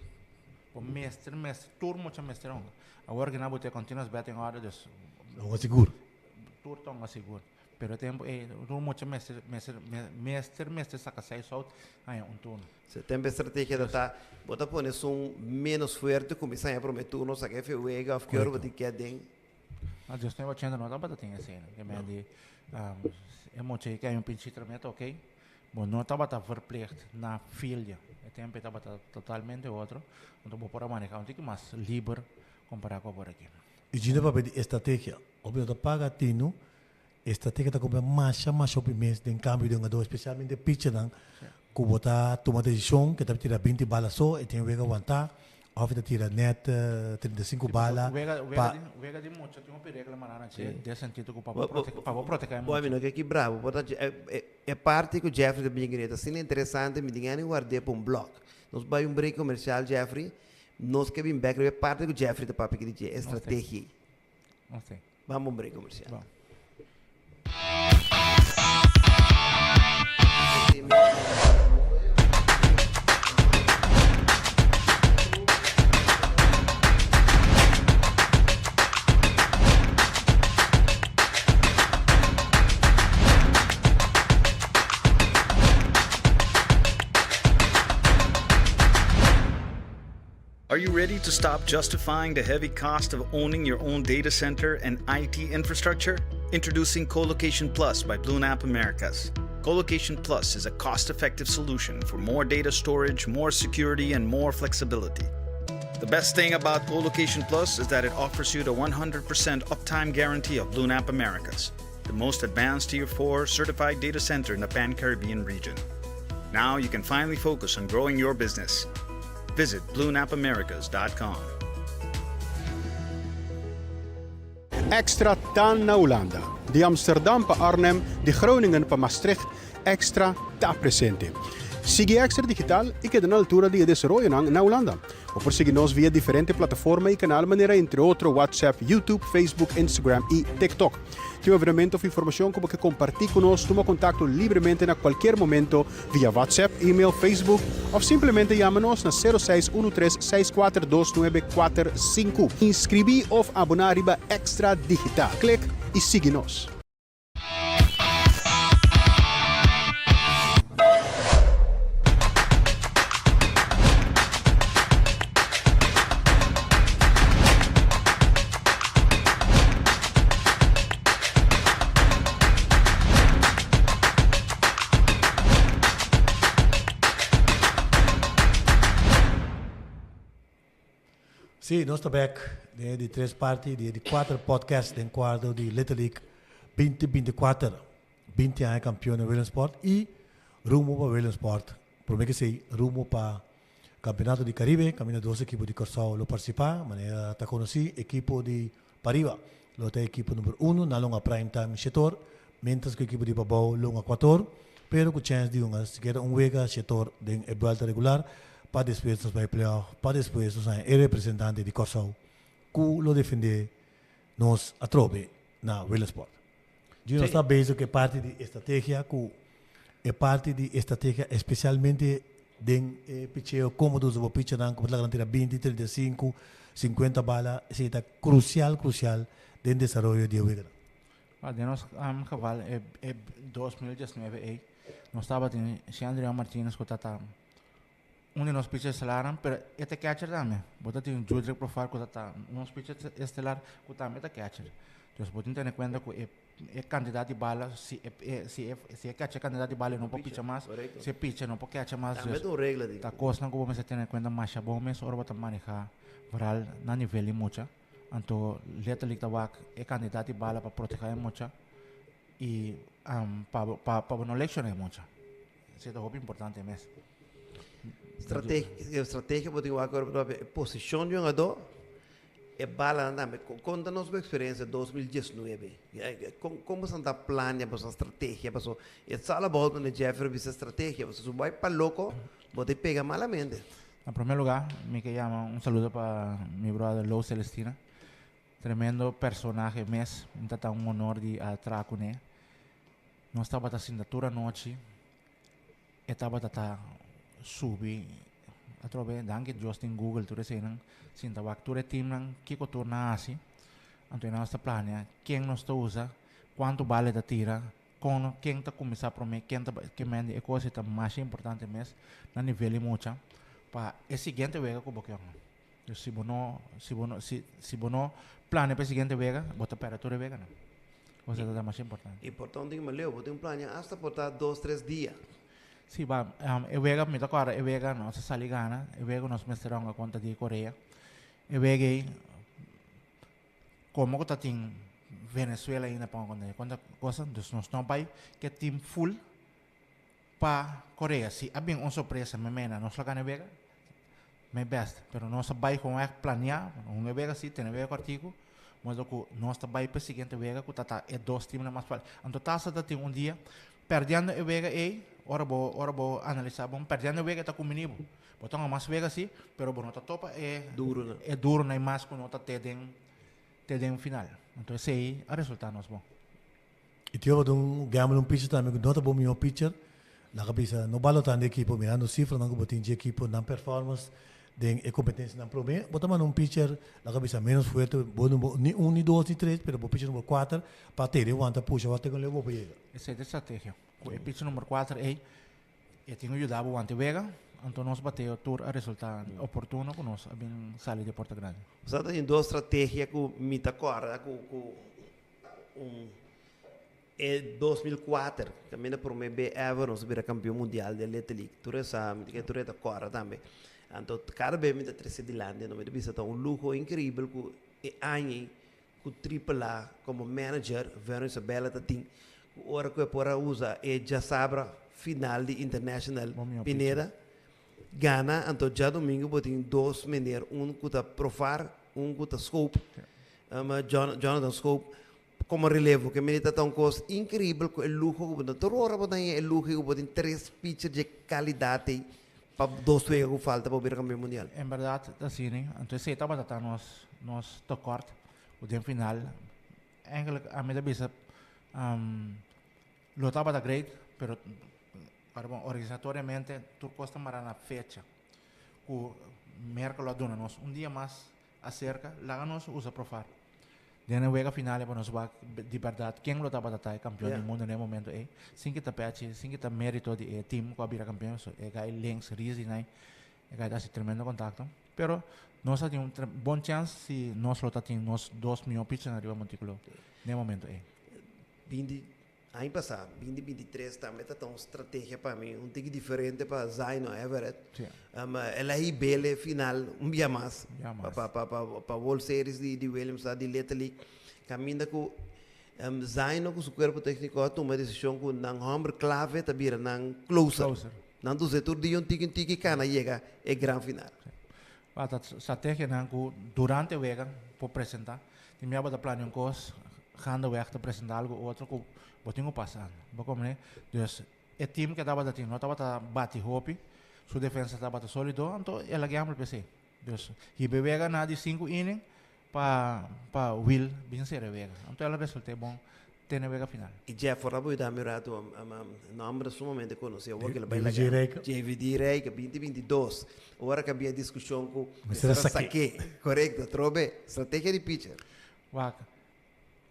Bo mester, mester, tur mucha mester hunga. Awor ki nan bo tin continuous batting order, dus. Hunga sigur. Tur ta hunga sigur. Pero e tempo ei, tur mucha mester, mester, mester, mester saka seis out, haña un turno. Se tempo e strategia ta ta, bo ta pone esun menos fuerte kuminsá haña prome turno, saka e wega of ke ora bo tin ke aden. Na 1980 no tabata tin esei. Ke men di, e mucha ei ke hay un pinchito meta ok. Bo no tabata verplicht na filia. E tempo ei tabata totalmente otro. Anto bo por a maneha un tiki mas liber compara cu awor aki. Y djina papia di estrategia. Hopi no ta paga tinu, estrategia ta cumpra masha masha hopi mes den cambio di hungador, especialmente pitchernan cu bo ta tuma decision ke ta tira binti bala so, e tin wega wanta, Of ta tira net 35 bala Wega, wega pa. di, wega di mucha tin hopi regla mará na dje, den sentido ku pa bo prote, pa bo protehá e Bo mucha. mi no ke kibra bo, por ta e e parti ku Jeffrey ta bini kine ta asina interesante, mi tin gana di ward'é pa un blòk. Nos bai un break komersial Jeffrey, nos ke bin bèk riba e parti ku Jeffrey ta papia di dje, e strategia ei. Nos tin. Ban pa un break komersial. Bon. Are you ready to stop justifying the heavy cost of owning your own data center and IT infrastructure? Introducing Colocation Plus by BlueNap Americas. Colocation Plus is a cost effective solution for more data storage, more security, and more flexibility. The best thing about Colocation Plus is that it offers you the 100% uptime guarantee of BlueNap Americas, the most advanced Tier 4 certified data center in the Pan Caribbean region. Now you can finally focus on growing your business. Visit bluenapamericas.com. Extra ta na Hulanda. Di Amsterdam pa Arnhem, di Groningen pa Maastricht, Extra ta presente. Sigui Extra Digital i keda na altura di e desaroyonan na Hulanda. Bo por sigui nos via diferente plataforma i kanal manera entre otro WhatsApp, YouTube, Facebook, Instagram i TikTok. Tin un evenemento of informacion cu bo ke comparti cu nos, tuma contacto libremente na cualkier momento via WhatsApp, email, Facebook of simplemente yama nos na sero seis uno tres seis kuater dos nuebe kuater sinku. Inscribi of abona riba Extra Digital. Click y sigui nos. Sí, nos ta bek den e di tres parti di e di kuater podcast den kuadro di Little League 2024. 20 aña kampeon na Williamsport i rumbo pa Williamsport. Prome ke esei, rumbo pa Campeonato di Caribe, caminda dos ekipo di Corsou lo participa, manera ta conoci, ekipo di pariba lo ta ekipo number uno, nan lo hunga prime time shetor, mientras cu ekipo di pabou lo hunga cuator, pero cu chance di hunga sikiera un wega shetor den e buelta regular, pa despues nos bay playoff, pa despues nos haña e representante di Corsou cu lo defende nos atrobe na Willemsport. Dje nos ta bezig cu e parti di estrategia cu e parti di estrategia especialmente den e picheo como ta usa bo pichanan cu bo ta laga nan tira binti, 35, 50 bala esey ta crucial crucial den desaroyo di e weganan. Well, den nos geval e e 2019 ey nos tabatin Shandrion Martinez cu ta ta. Un di nos pitcher estelarnan, pero e ta catcher tambe. Bo ta tin Judrick Profar ku ta ta nos pitcher estelar ku tambe ta catcher. Dus bo tin tene kuenta ku e e kantidat di bala, si e e si e si e catcher kantidat di bala e no por picha mas, si e picha e no por catcher mas. Tambe Dus ta un regla di. ta kosnan ku bo mester tene kuenta masha bon mes ora bo ta maneha vooral na nivel di mucha. Anto letterlijk ta wak e kantidat di bala pa proteha e mucha i pa bo pa pa bo no leksiona e mucha. Esei ta hopi importante mes. Strategia, strategia bo tin wak ora bo ta papia e posishon di un hungadó, e balanan tambe. Konta nos bo eksperensia 2019. Kon kon boso ta plania boso strategia? Paso it's all about manera Jeffrey a bisa strategia. Paso si bo bai pa loko bo ta pega malamente. Na prome lugar mi ke yama un saludo pa mi brother Lou Celestina. Tremendo personahe mes. Mi ta ta un honor di a traha kuné. Nos tabata sinta tur anochi, e tabata ta subi atrobe, danki Dios tin Google tur eseinan, sinta wak tur e teamnan kiko tur nan hasi, anto nos ta planea ken nos ta usa, kuantu bal e ta tira, kon ken ta kuminsá promé, ken ta ken mende, e kos ei ta masha importante mes na nivel di mucha pa e siguiente wega ku bo ke hòmber. Dus si bo no, si bo no, si, si bo no plania pa e siguiente wega, bo ta perde tur e weganan. Cosa ta masha importante. I por ta un ding maleu, bo tin un plania hasta por ta dos, tres dia. Si, ba, e wega, mi ta kòrda e wega nos a sali gana, e wega nos mester a hunga kontra di Korea. E wega ei, komo ku ta tin Venezuela ainda pa hunga kontra, kontra cosa, dus nos no bai ke team full pa Korea. Si a bin un sorpresa, mi mena, nos lo gana e wega. Mi best, pero nos a bai con echt planea, un e wega si, tene wega cortico, modo cu nos ta bai pa e siguiente wega cu ta ta e dos teamnan mas fuerte. Anto tasa ta tin un dia, perdiendo e wega ey, ora bo, ora bo analisa bon, perdiendo e wega ta cumbini bo. Bo ta hunga mas wega si, pero bo no ta topa e Duronan. e duronan y mas cu no ta te den, te den final. Anto esey a resulta nos bon. I tin tabata un gamble un pitcher tambe ku no ta bo mihó pitcher. Nan a bisa no balotando e ekipo mirando sifranan ku bo tin dje ekipo nan performance den e kompetensianan promé bo ta manda un pitcher nan a bisa menos fuerte bo no bo ni un ni dos ni tres pero bo pitcher number kuater pa tene wanta pusha wak te kon leu bo por yega. Esei ta e strategia. Ku e pitcher number kuater ei e tin ku yuda bo wanta e wega anto nos bateo tur a resulta oportuno ku nos a bin sali di e porta grandi. Bo sa ta tin dos strategia ku mi ta kòrda ku ku Un e 2004 kaminda prome be ever nos a bira kampion mundial den Little League. Tur e sa, mi ta kere tur e ta kòrda tambe. Anto kada be mi ta trese dilanti, no mi ta bisa ta un luho inkribel ku e aña ei ku Triple A komo manager Vernon Isabella ta tin ku ora ku e por a usa e djasabra final di International Pineda gana anto djadumingu bo tin dos meneer un ku ta profar un ku ta scope Jonathan Scope komo relevo ke mene ta ta un kos inkribel ku e luho ku bo ta tur ora bo ta haña e luho ku bo tin tres pitcher dje kalidat ei pa dos wega ku falta pa bo bira kampion mundial. En bèrdat ta asina, anto esei tabata ta nos nos tekort ku den final eigenlijk ami ta bisa lo tabata great pero bon organisatoriamente tur kos ta mara na fecha ku Merkel lo a duna nos un dia mas Aserka, laga nos usa profar. Den e wega final e pa nos wak di bèrdat ken lo tabata ta e kampion di mundu na e momento ei. Sin kita pechi, sin kita merito di e team ku a bira kampion, so e gai links, Rizzi nai, e gai ta hasi tremendo kontakto. Pero nos a tin un bon chèns si nos lo ta tin nos dos mihó pichernan riba Montículo den e momento ei. Bindi Aña pasá, 2023, tambe ta ta un strategia pa mi, un tiki diferente pa Zaino Everett. Sí. El a hib'el e final un bia mas. Bia mas. Pa, pa, pa, pa World Series di, di Willemstad, di Little League. Kaminda ku Zaino ku su kuerpo tékniko a tuma e desishon ku nan hòmber klave ta bira nan closer. Closer. Nan duse tur dia un tiki un tiki kana yega e gran final. Ba ta strategianan ku durante wega por presentá. Tin bia bo ta plania un kos, gaandeweg ta presentá algu otro ku bo tin ku pasa. Bo komprendé? Dus e team ke tabata tin no tabata bati hopi, su defensa tabata sólido, anto el a gambel p'esei. Dus hiba e wega na di sinku inning pa pa Will bin sera e wega. Anto el a result'é bon te na e wega final. I Jeff, ora bo yuda mi un ratu, nomber sumamente konosí, awor ke lo bai JVD laga. Rijke. JVD Rijke, 2022, ora ke habia diskushon ku Mester a mester a sak'é. sak'é. Korekto, atrobe, strategia di pitcher. Wak,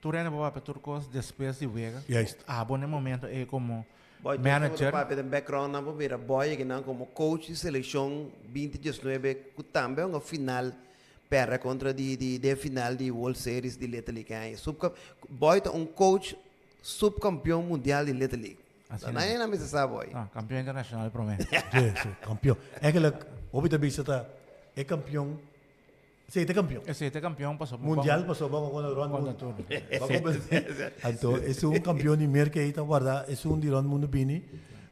Tur hende por papia tur kos despues di wega. Juist. Abo na e momento ei komo Boy, manager. Papia den background nan por mira Boy yega nan komo coach di selekshon binti diesnuebe ku tambe a hunga final pèrdè kontra di di den final di World Series di Little League aña. Subka Boy ta un coach subkampeon mundial di Little League. Asina. Na nan mester sa Boy. Ah, kampeon internashonal promé. Sí, sí, kampeon. Eigenlijk, hopi ta bisa ta e kampeon Sí, ta campeón. Esei ta campeón paso. Mundial paso ban con rond mundo. Anto es un campeón di merca ahí ta guarda es un di rond mundo bini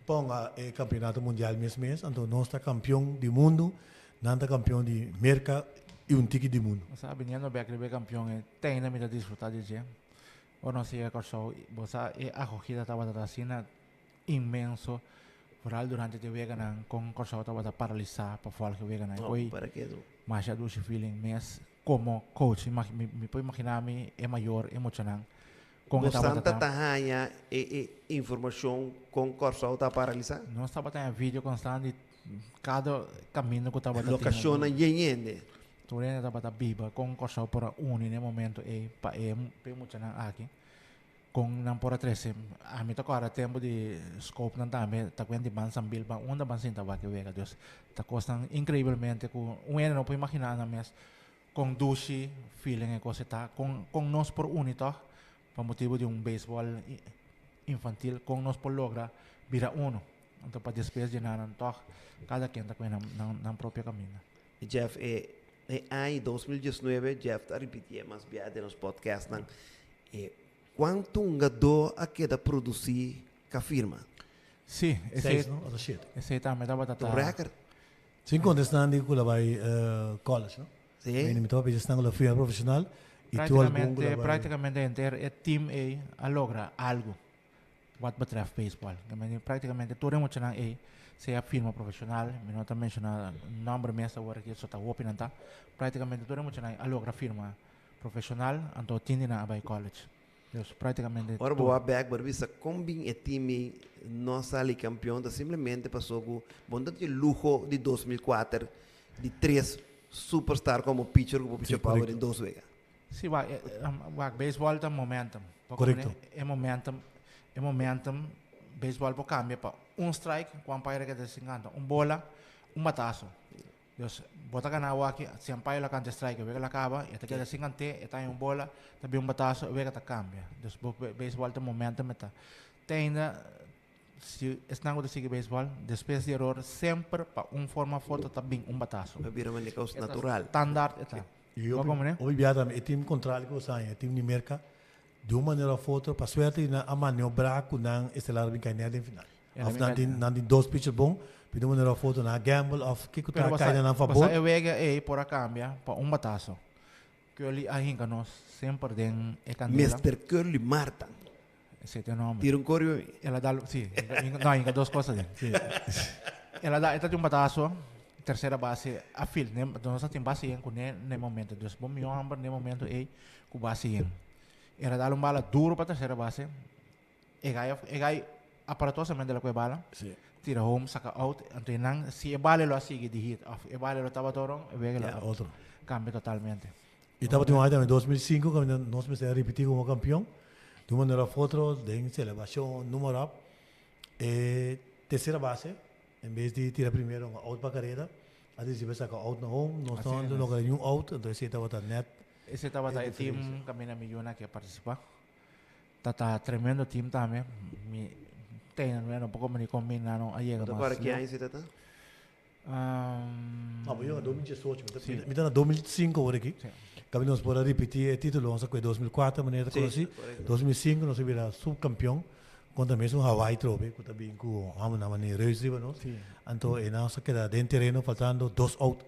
ponga e campeonato mundial mes mes anto nos ta campeón di mundo nan ta campeón di merca y un tiki di mundo. Bo sa biniendo bek riba e campeón e teina mi ta disfruta di dje. Ora nos yega Kòrsou bo sa e acogida tabata asina inmenso vooral durante di weganan kon Kòrsou tabata paralisá pa vòlg e weganan. No, Oei para ke do. masha dushi feeling mes komo coach. Mi mi mi por imaginá mi e mayor e muchanan kon e Bo tabata santa ta. ta haña e e informashon kon Kòrsou ta paralisá? Nos tabata haña video konstant di kada kaminda ku tabata tin. Lokashonnan yen hende. Tur hende tabata biba kon Kòrsou por a uni na e momento ei pa e pa e muchanan aki. Kon nan por a trese? Ami ta kòrda tempu di scopenan tambe ta kuenta di ban Sambil ban unda ban sinta wak e wega. Dus ta kosnan inkreibelmente ku un hende no por imaginá nan mes kon dushi feeling e kos e ta. Kon kon nos por uni tòg pa motibu di un beisbòl infantil kon nos por logra bira uno. Anto pa despues di nan tòg kada ken ta kohe nan nan propio kaminda. Jeff e e aña 2019 Jeff ta ripitié mas bia den nos podcastnan E kuantu hungadó a keda produsí ka firma? Sí, esei, Seis, no? Ota shete. esei tambe tabata Ta un ta. record. Sin konta esnan di ku la bai college, no? Sí. Mi mi tabata bisa esnan ku la firma profesional i tur algun ku la Prácticamente, bai. prácticamente henter e team ei a logra algo wat betreft baseball. Ta mende prácticamente tur e muchanan ei sea firma profesional, mi no ta menciona nomber mes awor aki, so ta hopi nan ta. Prácticamente tur e muchanan ei a logra firma Profesional, anto tin di nan a bai college. Dus prácticamente Ora bo tur. wak bek bo ta bisa kon bin e team ei no sali kampion ta simplemente paso ku bo no ta tin luho di 2004 di tres superstar komo pitcher ku por picha power den dos wega. Si wak, wak beisbòl ta momentum. Bo Korekto. komprende? E momentum, e momentum beisbòl por kambia pa un strike ku umpire a keda sin kanta, un bola, un bataso. Dus, bo ta gana awaki, si umpire lo kanta strike, e wega lo kaba, e ta keda sin kant'é, e ta haña un bola, ta bin un bataso, e wega ta kambia. Dus bo beisbòl ta momento meta. Te ainda, si esnan ku ta sigui beisbòl, despues di eror, semper pa un forma of otro ta bin un bataso. Ta bira manera kos E ta natural. standaard e ta. I Bo hopi, komprende? hopi bia tambe e team kontrali ku bo haña, e team di Merka, di un manera of otro, pa suerte di nan a maniobrá ku nan estelar a bin kai nèt den final. Of nan tin nan tin dos pitcher bon, pero di un manera of otro nan a gamble of kiko ta Pero kai na nan basa fabor. e wega ei por a cambia pa un bataso. Curly a hinca nos semper den e candela. Mister Curly Marta. Esei ta e nomber. Tira un cori pa mi. El a dal, si, hinca, no, hinca dos cos aden. El a dal, e ta tin un bataso, tercera base a field, ne, nos a tin base yen cune na e momento. Dus bo mihor homber na e momento ei cu base yen. El a dal un bala duro pa tercera base. E gai e gai aparatosamente la ku e bala. Sí. Tira home, saka out. Anto e nan, si e bala lo a sigui di hit of e bala lo tabata oron, e wega lo Ja, otro. cambia totalmente. I tabatin un aña tambe, 2005, kaminda nos mester a ripití komo kampion. Di un manera of otro, den selebrashon, noem maar op, e tercera base, en bes di tira primero un out pa karera, a disidi pa saka out na home. Nos no Así es. logra niun out, anto esei tabata net Esei tabata e e team diferencia. kaminda mi yuna ke partisipá. Ta ta tremendo team tambe. Mi tena no era un poco mani con mi nano a yega Ta mas. para ki aña si tata? No, bo yega 2018, mi ta Sí. mi ta na 2005 awor aki. Sí. Kaminda nos por a ripití e título, nos a kohe 2004 manera ta Sí, konosí. korekto. 2005 nos a bira subkampion kontra mesun Hawaii trobe ku ta bin ku hòmbernan manera reus riba nos. Sí. Anto e nos a keda den tereno faltando dos out.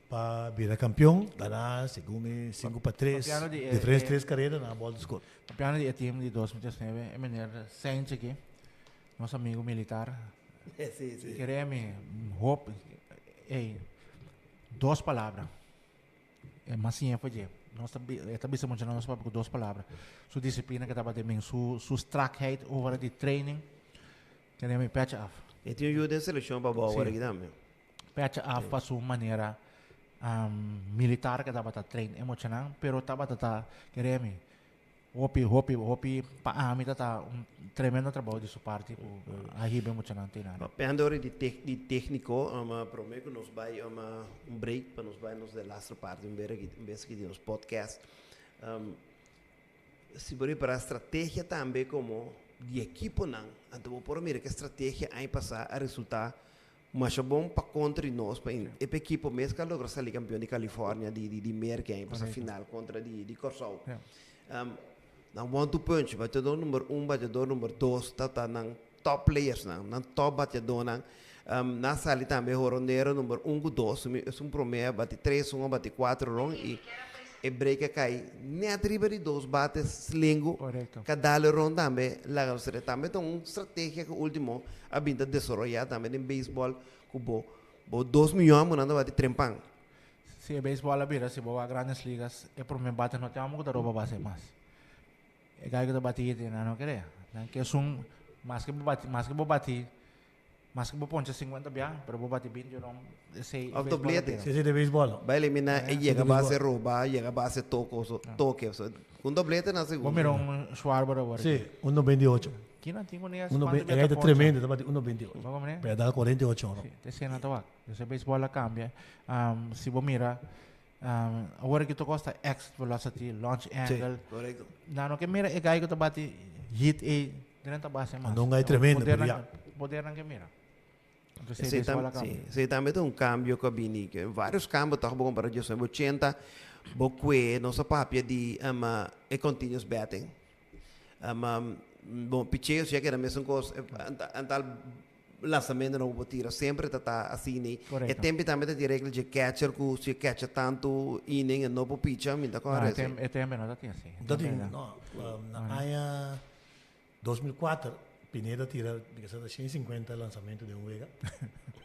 Pa bira campeon, gana segun mi sinku pa tres, Papiando di e- diferentes e- tres carera nan a bolta score. Papiando di e team di 2019, e meneer Sainz aki, nos amigo militar, Sí, sí. kere mi hoop, ey, dos palabra. E mas siña for dje. Nos ta bi- e ta bisa mucha nos papia ku dos palabra. Su disciplina ke tabata den su, su strakheid over di training, kere mi petje af. E tin un yu den seleccion pa bo Sí. awor aki tambe. Pecha af pa su manera militar ke tabata train e muchanan, pero tabata ta, kere mi, Hopi, hopi, hopi pa ami ta ta un tremendo trabou di su parti ku a hiba e muchanan te nan. Papiando ora di tec di tecnico, prome ku nos bai un break pa nos bai nos de laster parti un bera un bes aki di nos podcast. Si bo ripara strategia tambe komo di ekiponan, anto bo por a mira ke strategia aña pasa a resulta Masha bon pa kontra di nos, pa e ekipo mes ku a logra sali kampion di California, di di di Merka i pasa final kontra di di Kòrsou. Nan one two punch, bateador number un, bateador number dos ta ta nan top playersnan, nan top bateadornan. Nan a sali tambe horonero number un ku dos, esun promé a bati tres, un a bati kuater ron i e break a kai nèt riba di dos bate slengu. Ka dal e ron tambe laga nos sere. Tambe ta un strategia ku ultimo a bin ta desaroyá tambe den beisbòl ku bo bo dos miyon bo nan ta bati trempan. Si e beisbòl a bira si bo wak Grandes Ligas e promé bate no tin amo ku ta roba base mas. E gai ku ta bati hit nan no kere. Nan ke esun maske bo bati maske bo bati Maske bo poncha 50 bia, pero bo bati 20 rom, esei Of doblete. Sí, sí, de beisbòl. Bai eliminá e yega base roba, yega base toko, so, toke. So, un doblete na segundo. Bo mira un Schwarber awor. Sí, un 98. Kina tin ku Uno kuantu bia ta poncha? Tremendo, ta bati un 98. Bo komprende? Pero dal 48 rom. Sí, te esei ta wak. Esei beisbòl a kambia. Si bo mira, awor aki tur kos ta exit velocity, launch angle. Sí, korekto. Nan no ke mira e gai ku ta bati hit ei. Drenta base mas. Ando un gai tremendo, pero ya. Podernan ke mira. Esei tam, sí, esei tambe ta un cambio ku a bini. Varios cambio toch bo compara dje esnan 80, bo kue nos a papia di um, e continuous batting. Um, bon, picheo si a keda mesun kos, antal lansamento no bo tira semper ta ta asina. E tempo tambe ta di regla dje catcher ku si e catcher tantu inning e no por picha, mi ta kòrda esei. E tempo no ta tin así. Ta tin, no, na aña 2004, Pineda tira, mi kasa ta 150 lansamento den un wega.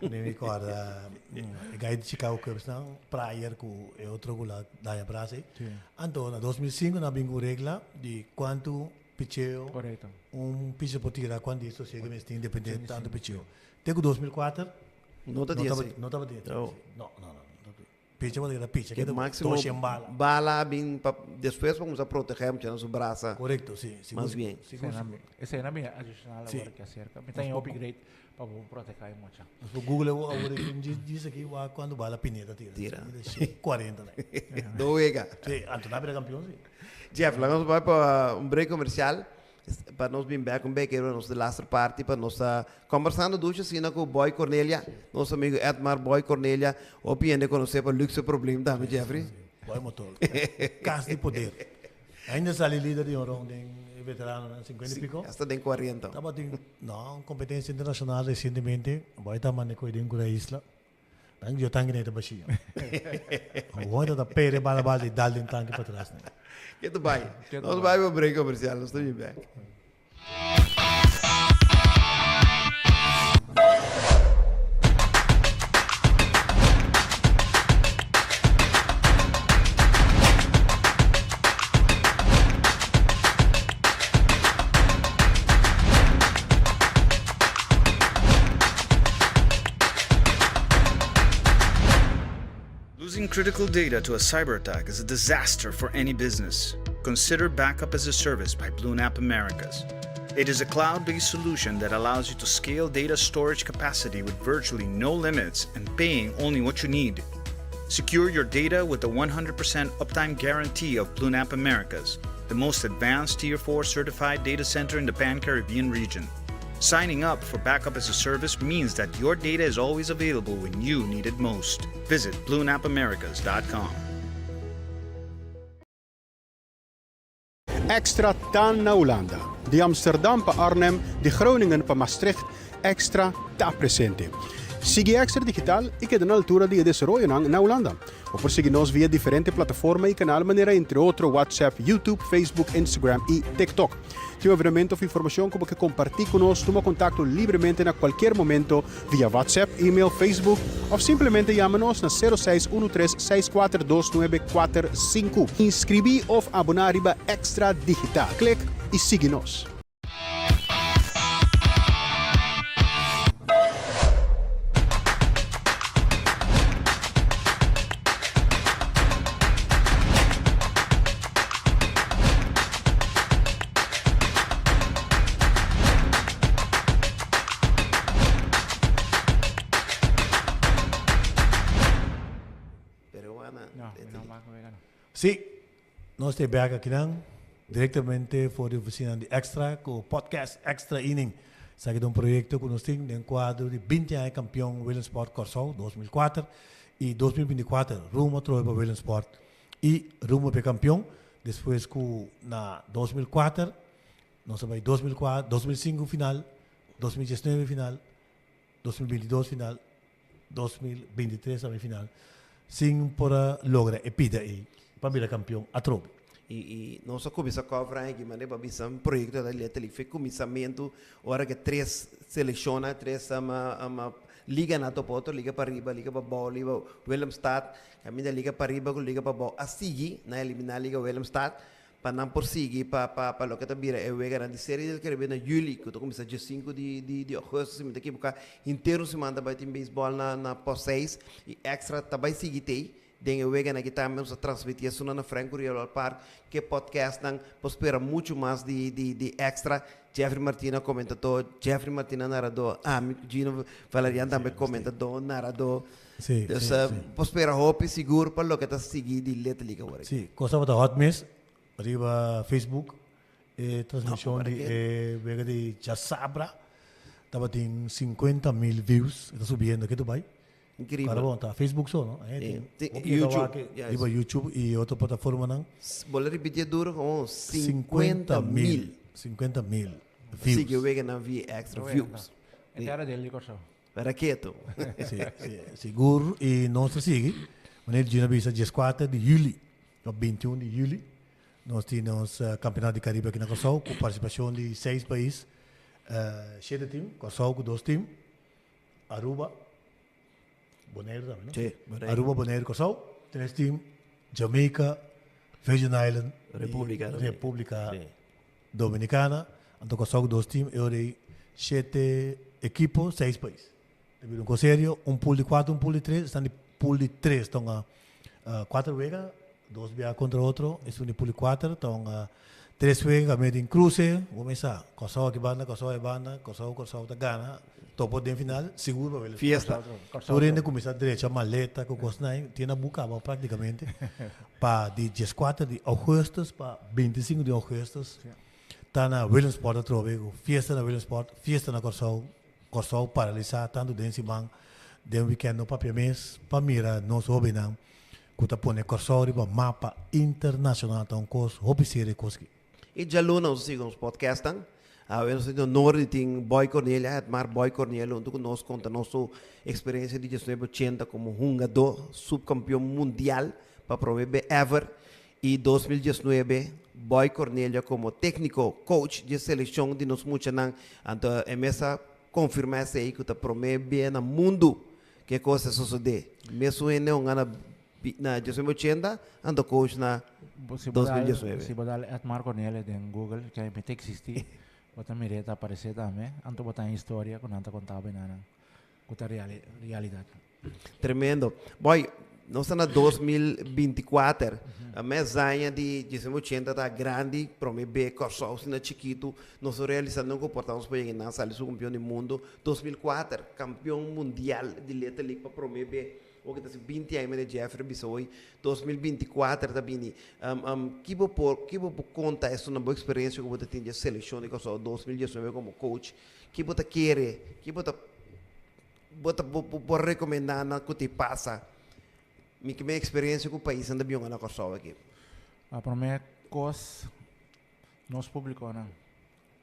Mi mi kòrda e gai di Chicago Cubs nan, Pryor ku e otro ku la daña brasa ei. Anto na 2005 nan a bin ku un regla di kuantu picheo un picher por tira, kuantu di sosiego mester tin depende di tantu picheo. Te ku 2004 No ta tin así. No tabatin así. No, no, no. Picha bo ta keda picha, Ke keda máximo toshe en bala. bala a bin pa despues pa cuminsa proteger mucha nan su brasa. Correcto, sí. Sigur, Mas bien. Sigur, sigur. Esei na bin adicional Sí. awor ke acerca. Mi ta in hopi great pa bo proteha e mucha. Nos por google awor awor e djis aki wak cuando bala Pineda tira. Tira. 40 na. Do wega. Sí, anto na bira campeon sí. Jeff, laga nos bai pa un break comercial. Pa nos bin bek un bek nos de laster parti pa nos ta kombersando dushi asina ku Boy Cornelia, nos amigo Edmar Boy Cornelia, hopi hende konosé pa Luxe Probleem tambe Jeffrey. Boy Motor, kas di poder. Ainda sali lider di Oron den e veteranonan 50 y pico. Hasta den 40. Tabatin no un competencia internacional recientemente, Boy ta manda koe den Cura Isla. Dan yo tanki nei ta bashia. Gewoon ta ta pere bala bala di dal den tanki patras nei. Ke ta bai? Nos bai pa break comercial, nos ta bin back. Losing critical data to a cyber attack is a disaster for any business. Consider Backup as a Service by BlueNap Americas. It is a cloud-based solution that allows you to scale data storage capacity with virtually no limits and paying only what you need. Secure your data with the 100% uptime guarantee of BlueNap Americas, the most advanced Tier 4 certified data center in the Pan-Caribbean region. Signing up for Backup as a Service means that your data is always available when you need it most. Visit bluenapamericas.com. Extra ta na Hulanda. Di Amsterdam pa Arnhem, di Groningen pa Maastricht, Extra ta presente. Sigui Extra Digital i keda na altura di e desaroyonan na Hulanda. Bo por sigui nos via diferente plataforma i kanal manera entre otro WhatsApp, YouTube, Facebook, Instagram i TikTok. Tin un evenemento of informashon ku bo ke kompartí ku nos, tuma kontakto libremente na kualkier momento via WhatsApp, email, Facebook of simplemente yama nos na sero seis unu tres seis kuater dos nuebe kuater sinku. Inskribí of aboná riba Extra Digital. Klik i sigui nos. Sí, nos ta bek akinan, direktamente for di ofisina di Extra, ku podcast Extra Inning. Esaki ta un proyekto ku nos tin den kuadro di 20 aña kampion Williamsport Kòrsou 2004 i 2024 rumbo atrobe pa Williamsport i rumbo pa e kampion despues ku na 2004 nos a bai 2004, 2005 final, 2019 final, 2022 final, 2023 tambe final sin por a logra e pida ei pa bira kampion atrobe. I i nos a kuminsá kòvra aki manera pa bisa un proyekto ta letterlijk fe kuminsamentu ora ke tres selekshonnan tres liganan topa otro liga pariba liga pabou liga Willemstad kaminda liga pariba ku liga pabou a sigui nan a eliminá liga Willemstad pa nan por sigui pa pa pa loke ta bira e weganan di Serie del Caribe na juli ku ta kuminsá dje sinku di di di augustus si mi ta ekiboká henter un siman ta bai tin beisbòl na na pos seis i extra ta bai sigui tei den e weganan aki tambe nos ta transmití esunnan na Frank Curiel Park ke podcastnan por spera muchu mas di di di extra Jeffrey Martina komentadó Jeffrey Martina naradó ami Gino Valerian tambe komentadó naradó Sí, Dus sí, sí. por spera hopi sigur pa loke ta sigui di Little League awor aki. Sí, kos tabata hot mes riba Facebook, e transmishon No, di e wega di djasabra tabatin 50 mil views, e ta subiendo ke tu bai. Increíble. Kara bon, ta Facebook so, no? Eh, Sí. tin Tin hopi ta YouTube, wak ja, riba YouTube i otro plataformanan. Bo lo ripiti e duro como 50 mil. 50 mil views. Sigui weganan via extra views. E tera del di Kòrsou. Para ketu. Sí, sí, sigur i nos ta sigui. Meneer Gino bisa 14 di juli of 21 di juli nos tin nos Campeonato di Caribe aki na Kòrsou ku partisipashon di seis pais, shete tim, Kòrsou ku dos tim, Aruba, Boneiru tambe no? Sí, Boneiru. Aruba, Boneiru, Kòrsou, tres tim, Jamaica, Virgin Island i República Dominicana. República Sí. Dominicana, anto Kòrsou ku dos tim, e ora ei shete ekipo, seis pais. Ta bira un kos serio, un pool di kuater, un pool di tres, esnan di pool di tres ta hunga kuater wega, dos bia kontra otro, esun di pool di kuater ta hunga tres wega, kaminda tin kruse, bo mesa Kòrsou aki banda, Kòrsou ai banda, Kòrsou, Kòrsou ta gana, topo den final, sigur pa wele. Fiesta. Tur hende kuminsá drecha maleta ku kosnan ei, tin a buka aba praktikamente pa di dieskuater di ougùstùs pa bintisinku di ougùstùs ta na Williamsport atrobe ku fiesta na Williamsport, fiesta na Kòrsou, Kòrsou paralisá tantu den siman, den wikènt no papia mes pa mira nos hóbennan ku ta pone Kòrsou riba mapa internashonal ta un kos hopi serio e kos aki. I djaluna nos a sigui nos podcastnan. Awe nos a tin honor di tin Boy Cornelia, Edmar Boy Cornelia huntu ku nos konta nos su eksperensia di diesnuebe ochenta komo hungadó subkampion mundial pa prome be ever i 2019 Boy Cornelia komo tékniko, coach, di e selekshon di nos muchanan. Anto e mes a konfirmá esei ku ta prome be na mundu ku e kos a sosodé. Mesun hende hunga na Na 1980, anto coach na 2019. Si bo dal Edmar Cornelia den Google, ke mi ta existi, bo ta mir'é ta aparesé tambe. Anto bo ta un historia ku nan ta konta bo enanan ku ta realidat. Tremendo. Boy, nos ta na 2024. Mes aña di 1980 ta grandi, prome be Kòrsou asina chikitu, nos no realisa nunka ku por ta nos por yega nan sali su kampion di mundu. 2004, kampion mundial di Little League pa prome be. Oke ta si 20 aña mene Jeffrey bisa hoy 2024 ta bini. Um, um, ki bo por, ki bo por konta esun na bo eksperensia ku bo ta tin di e selekshon di Kòrsou 2019 komo coach? Ki bo ta kere, ki bo ta bo ta bo por rekomendá nan ku te pasa? Mi ke mi eksperensia ku paisnan ta bionga na Kòrsou aki. A promé kos nos públikonan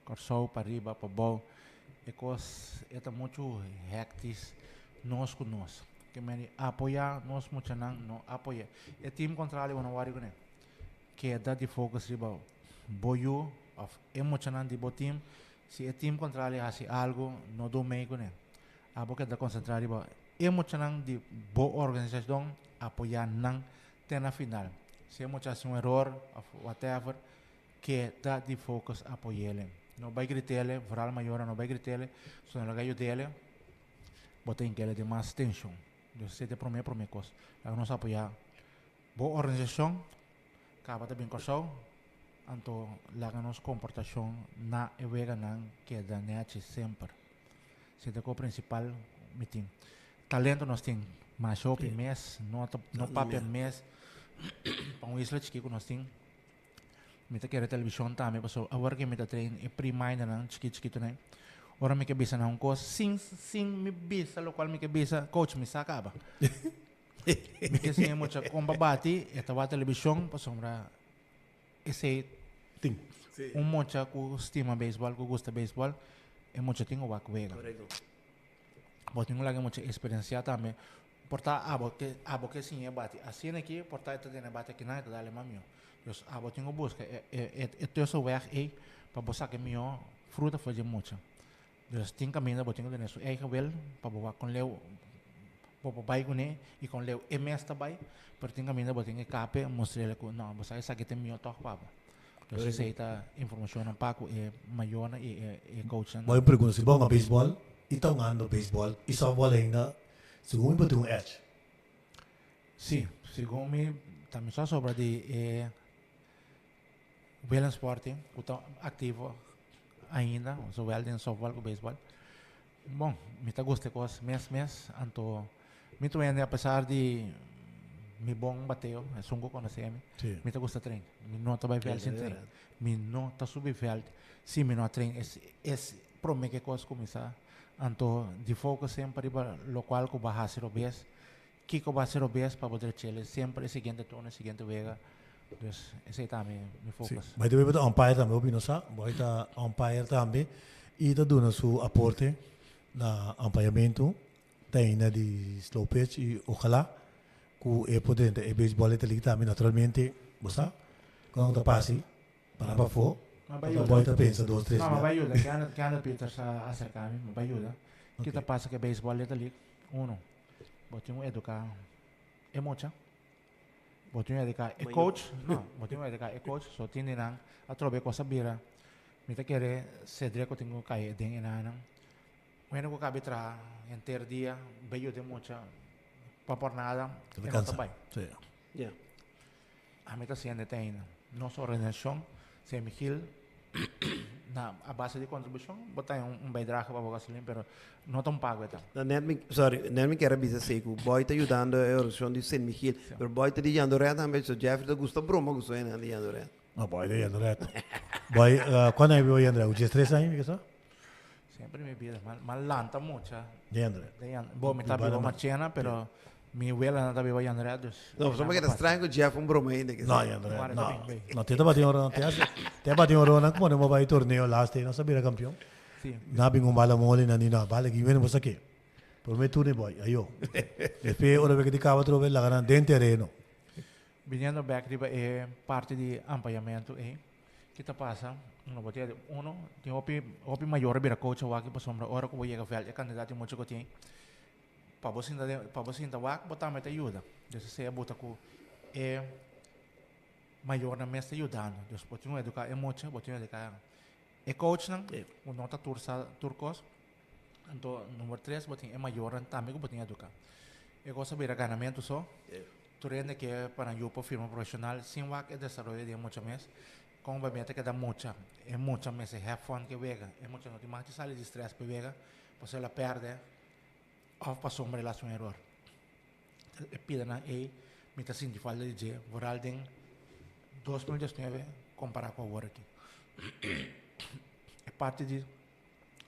Kòrsou pariba pabou e kos e ta muchu hèktis nos ku nos ke meni apoyá nos muchanan no apoyá e team kontrali bo no wòri kuné keda di focus riba bo yu òf e muchanan di bo team si e team kontrali hasi algu no do mei kuné abo keda konsentrá riba e muchanan di bo organisashon apoyá nan te na final si e mucha hasi un eror òf whatever Ke ta di focus apoyele. No bai gritele, vooral mayornan no bai gritele, so no laga yudele, bo ta hinkele den mas tension. Dus esei ta e prome prome kos. Laga nos apoya bo organisashon, kaba ta bin Kòrsou, anto laga nos komportashon na e weganan keda nèchi semper. Esei ta e kos prinsipal mi tin. Talento nos tin masha hopi mes, no ta no papia mes. Pa un isla chikí ku nos tin, mi ta kere televishon tambe pasobra awor ke mi ta train e pre-minornan chikí chikitonan, ora mi ke bisa nan un kos sin sin mi bisa lokual mi ke bisa, coach mi sa kaba. Mi ke siña mucha kon pa bati, e ta wak televishon pasobra esei Tin. un mucha ku stima beisbòl, ku gusta beisbòl, e mucha tin ku wak wega. Korekto. Bo tin ku laga e mucha eksperensiá tambe. Por ta abo ke abo ke siña e bati asina aki, por ta e ta tene bati akinan e ta dal e mas mihó. Dus abo tin ku buska e e e tussenweg ei pa bo saka e mihó fruta for dje mucha. Dus tin kaminda bo tin ku tene su eigen wil pa bo wak kon leu bo por bai kuné i kon leu e mes ta bai, pero tin kaminda bo tin ke kap'e mustr'el ku no bo sa esaki ta e mihó tòg pa bo. Dus esei ta informashonnan pa ku e mayornan i e e coachnan. Bo a pregunta si bo hunga beisbòl i ta hungando beisbòl i sòftbòl ainda, segun mi bo tin un edge. Sí, segun mi ta mi sa sobra di e Willem Sporting ku ta aktivo ainda, zowel den sòftbòl ku beisbòl. Bon, mi ta gusta e kos mes mes, anto mi ta wende apesar di mi bon bateo, esun ku konosé mi, mi ta gusta train. Mi no ta bai vèlt sin train. Mi no ta subi vèlt si mi no a train. Es es promé ku e kos kuminsá. Anto di focus semper riba lokual ku bo a hasi robes, kiko bo a hasi robes pa bo drech'el semper e siguiente turno, e siguiente wega. Dus esei ta mi mi focus. By the way bo ta umpire tambe hopi no sa, bo ta umpire tambe y ta duna su aporte na umpiremento ta ainda di slow pitch y ojalá cu e por drenta e baseball Little League tambe naturalmente bo sa con ta pasi para pafo pasobra boy ta pensa dos tres No, mi bia. bai yuda. Kenneth, Kenneth Peters a acerca mi, mi bai yuda. Ki ta pasa cu e baseball Little League? Uno, bo tin cu educa e mucha. Bo tin dedica e coach, no, bo tin dedica e coach, so tin di nan atrobe e cos a bira. Mi ta kere Cedric cu tin cu cay den e nanan. Un hende cu cabe traha henter dia, bay yuda e mucha pa por nada, Ta e no ta cansa. bay. Sí. Yeah. Ami ta siente te ainda. Nos organisacion, San Miguel, na a base di contribucion, bo ta un, un bijdrage pa bo gasolin, pero no ta un pago eta. No, net mi, sorry, net mi kier a bisa esei ku Boy ta yudando e organisashon di Sint Michiel, Sí. pero Boy ta di Jandoret tambe, so Jeffrey ta gusta broma ku su hendenan di Jandoret. No, Boy ta Jandoret. Boy, uh, cuando aña biba Jandoret? 13 aña, mi ke sa? Semper mi bida, ma, ma lanta mucha. Di Jandoret. De Jan, bo, mi ta Di biba Banda Marchena, pero mi wela no ta biba Jandoret, dus. No, pasobra mi ta straño ku Jeff un broma ainda ke No, sa. Jandoret, Guarda, no. ta bin, No, te ta bati un rona, te hace, te bati un rona, como no bai torneo last day, no sa bira campeón. Sí. Na bin un bala mole, na ni no, bala ki wene bosa ke. Por me turno boy, ayo. Después ora be que di caba trobe laga nan den terreno. Viniendo back riba e parti di ampayamento ei, ki ta pasa? Uno bo tin uno tin hopi hopi mayor a bira coach awaki pasobra ora ku bo yega veld e kandidat di mucha ku tin pa bo sinta den pa bo sinta wak bo tambe ta yuda. Dus esei a buta ku e mayornan mes ta yudando. Dus bo tin ku eduká e mucha, bo tin ku eduká e coachnan ku no ta tur sa tur kos. Anto number tres bo tin e mayornan tambe ku bo tin eduká. E kos a bira ganamentu so. Tur hende ke pa nan yu por firma profeshonal sin wak e desaroyo di e mucha mes. Kon bo meta keda mucha, e mucha mester have fun ke wega. E mucha no tin mag di sali di stress pa e wega pasobra el a pèrdè òf pasobra el a hasi un eror. E pidanan ei mi ta sinti falta di dje vooral den 2019 kompará ku awor aki. E parti di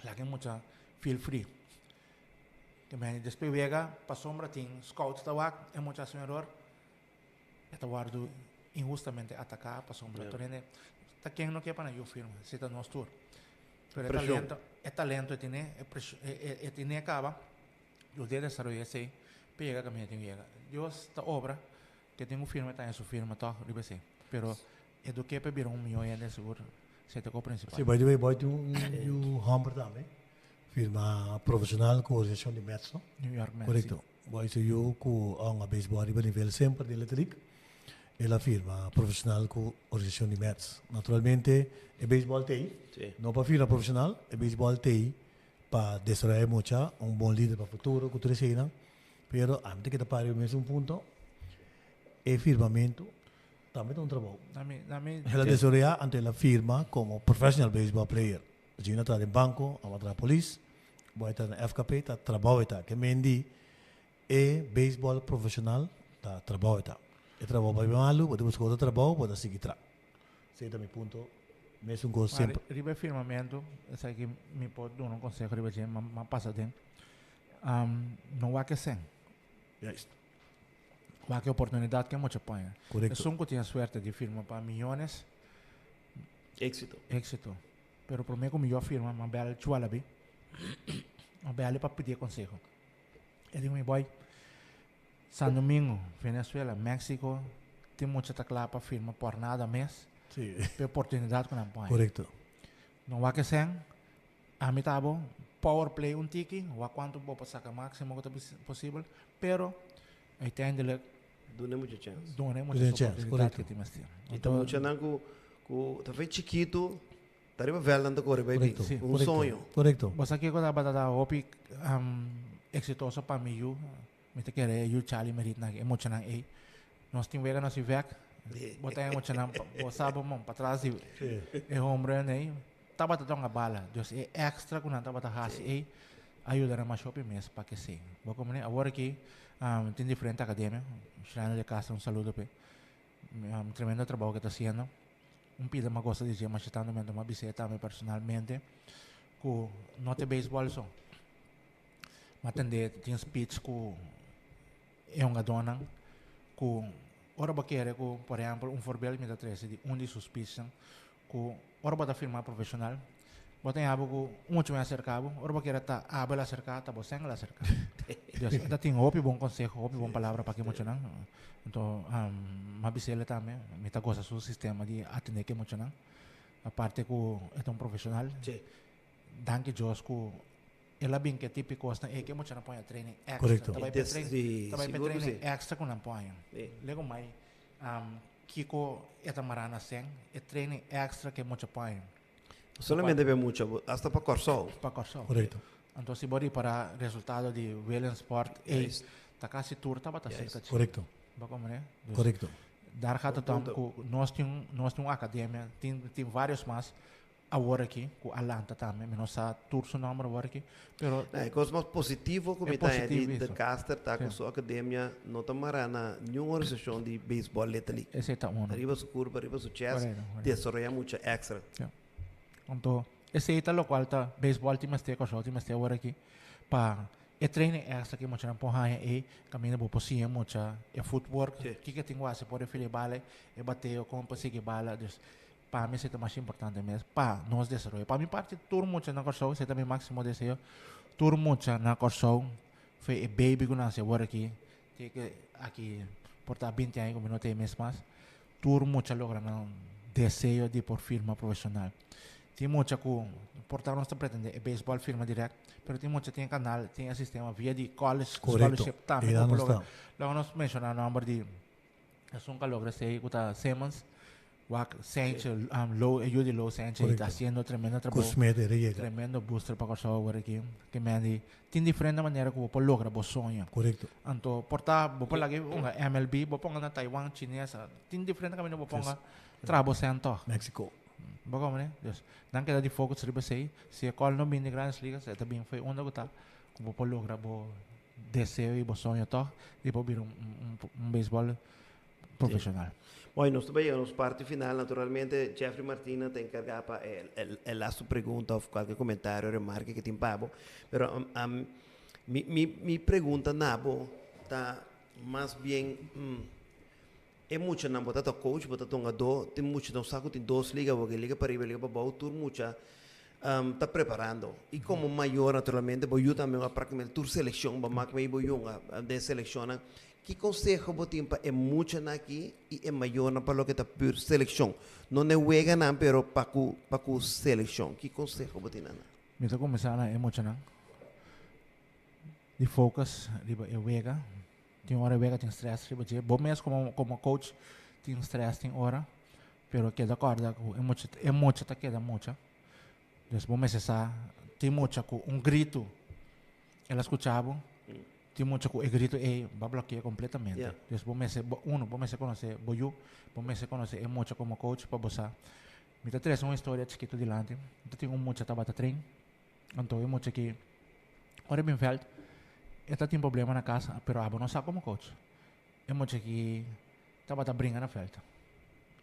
laga e mucha feel free. Te mende despues wega pasobra tin scouts ta wak e mucha hasi un eror e ta wòrdu inhustamente ataká pasobra tur hende ta ken no ke pa nan yu firma si ta nos tur. Pero e talento e talento e tene e e tene kaba Dios debe desaroya esei pa yega kaminda tin ku yega. Dios ta obra ke tin ku firma ta haña su firma tòg riba esei. Pero eduké pa e bira un mihó hende sigur esei ta e kos prinsipal. Si, by the way, boy tin un yu hòmber tambe, firma profeshonal ku organisashon di Mets, no? New York Mets, si. Korekto. Boy su yu ku a hunga beisbòl riba nivel semper di Little League, el a firma profeshonal ku organisashon di Mets. Naturalmente e beisbòl t'ei, no pa firma profeshonal, e beisbòl t'ei pa desaroya e mucha un bon lider pa futuro ku tur eseinan, pero ami ta keda para riba e mesun punto, e firmamentu tambe ta un trabou. El a desaroya anto el a firma komo professional baseball player. Gina a traha den banko, abo a traha polis, bo a traha na FKP, ta trabou e ta. Ke men di e baseball profesional ta trabou e ta. E trabou bai malu, bo ta buska otro trabou, bo ta sigui tra. Esei ta mi punto, mesun kos Maar semper. riba e firmamentu, esaki mi por duna un konseho riba dje, m'a pasa den. No wak e sen. Juist. Wak e oportunidat ke mucha paña. Korekto. Esun ku tin e suerte di firma pa miyones. Éxito. Éxito. Pero promé ku mi yo a firma, m'a bèl Chualabi. M'a bèl e pa pidi e konseho. E di mi, Boy, San Domingo, Venezuela, Mexico, tin mucha ta kla pa firma por nada mes. Sí. P'e oportunidat ku nan pone. Korekto. No wak esèn, ami ta bo power play un tiki, wak kuantu bo por saka máksimo ku ta posibel, pero uiteindelijk Duna mucha chèns. duna mucha Duna su chèns, oportunidat korekto. ke tin mester. I ta muchanan ku ku ta fe chikitu, ta riba vèld nan ta kore bai bin. Korekto. Sí. Un Korekto. soño. Korekto. Bo sa kiko tabata ta hopi eksitoso pa mi yu? Mi ta kere e yu Charlie Merit nan, e muchanan ei. Nos tin wega nos i vèk. Bo ta e muchanan, bo sa bo mon, patras di e home run ei, tabata tonga bala. Dus e extra ku nan tabata hasi ei a yuda nan mas hopi mes pa kese. Bo komprende? Awor aki tin diferente akademia. Shriner de Castro un saludo p'e. Tremendo trabou ke ta hasiendo. Un pida mi a gosta di dje masha tantu mi anto mi a bis'é tambe personalmente ku no ta e beisbòl so. Mi a tende tin speech ku e hungadónan ku ora bo kere ku por ehèmpel un voorbeeld mi ta trese di un di su speechnan ku ora bo ta firma profeshonal bo ta haña bo ku un mucha mester aserká bo ora bo kere ta abo el aserká ta bo sèn el aserká. Dus e ta tin hopi bon konseho hopi bon palabra pa ki muchanan anto mi a bis'el tambe mi ta gosa su sistema di atendé ku e muchanan aparte ku e ta un profeshonal danki Dios ku El a bin ke tipo kosnan e ke mucha nan pon e training extra. Korekto. Ta bai pe Des- train, sí, ta bai pe sigur ku training sí. extra ku nan pon. Sí. Lego mai kiko e ta mará na sen, e training extra ke mucha pon. No solamente pa e mucha, bo hasta pa Kòrsou. Pa Kòrsou. Korekto. Anto si bo ripará resultado di Williamsport ei, Juist. ta kasi tur tabata Juist. serka dje. Korekto. Bo komprendé? Dus Korekto. daar gaat het Bon om punto. ku nos tin nos tin un akademia, tin tin varios mas Awor aki ku a lanta tambe, mi no sa tur su nòmber awor aki, pero. E kos mas positivo ku E mi ta haña di positivo De iso. Caster ta ku Sí. su akademia no ta mará na niun organisashon di beisbòl Little League. Esei ta uno. Riba su kurpa, riba su chest, Korekto, korekto. desaroyá mucha èkstra. Ja. Anto, esei ta lokual ta beisbòl tin mester, Kòrsou tin mester awor aki pa e training èkstra ku e muchanan por haña ei, kaminda bo por siña mucha e footwork, Sí. kiko tin ku hasi por e fili bala, e bateo, kon por sigui bala. Dus, Pa mi esei ta mas importante mes pa nos desaroyo. Pa mi parti tur mucha na Kòrsou, esei ta mi máksimo deseo, tur mucha na Kòrsou fe e baby ku nase awor aki, te ke aki por ta binti aña ku mi no ta e mes mas, tur mucha logra nan deseo di por firma profeshonal. Tin mucha ku por ta nos ta pretende e beisbòl firma dirèkt, pero tin mucha tin e kanal, tin e sistema via di college Korekto, scholarship tambe ei ku nan por nos logra. ta. Laga nos menshoná nòmber di Esun ka logra esei ku ta Simmons, wak Sanchez, Low, e yu di Low Sanchez ta Korekto. hasiendo tremendo trabou. Ku Smith e yega. Tremendo booster pa Kòrsou awor aki. Ke men tin diferente manera ku bo por logra bo soño. Korekto. Anto por ta bo por laga un MLB, bo ponga na Taiwan, Chines, tin diferente kaminda bo ponga traha bo sèn tòg. Mexico. Bo komprende? Dus nan keda di focus riba esei. Si e kòl no bin di Grandes Ligas e ta bin fo'i unda ku ta ku bo por logra bo deseo y bo soño tog di por bira un beisbol profesional. Bueno, nos ta bay yega nos parti final. Naturalmente, Jeffrey Martina ta encarga pa e laatste pregunta of cualkier comentario, remarke que tin pa bo. Pero mi pregunta na bo ta mas bien, e muchanan, bo ta ta coach, bo ta ta hungadó, tin mucha, nos sa cu tin dos liga, bo ke liga pariba, liga pabou, tur mucha ta preparando. Y como mayor naturalmente bo yu tambe a practicamente tur seleccion, bo mak mey bo yunga den seleccionnan. Ki conseho bo tin pa e muchanan aki y e mayornan pa loke ta pur seleccion? No n'e weganan pero pa cu pa cu seleccion. Ki conseho bo tin nan? Mi ta cuminsa na e muchanan di focus riba e wega. Tin ora e wega tin stress riba dje. Bo mes como como coach tin stress tin ora. Pero keda corda cu e mucha e mucha ta keda mucha. Dus bo mester sa tin mucha cu un grito el a scucha bo, tin mucha cu e grito ey ba blokea completamente. Dus bo mester, uno, bo mester conoce bo yu, bo mester conoce e mucha como coach pa bo sa. Mi ta trece un historia chikito dilanti. Mi ta tin un mucha tabata train, anto e mucha aki ora e bin veld e ta tin problema na casa, pero abo no sa como coach. E mucha aki. Tabata bringa na veld.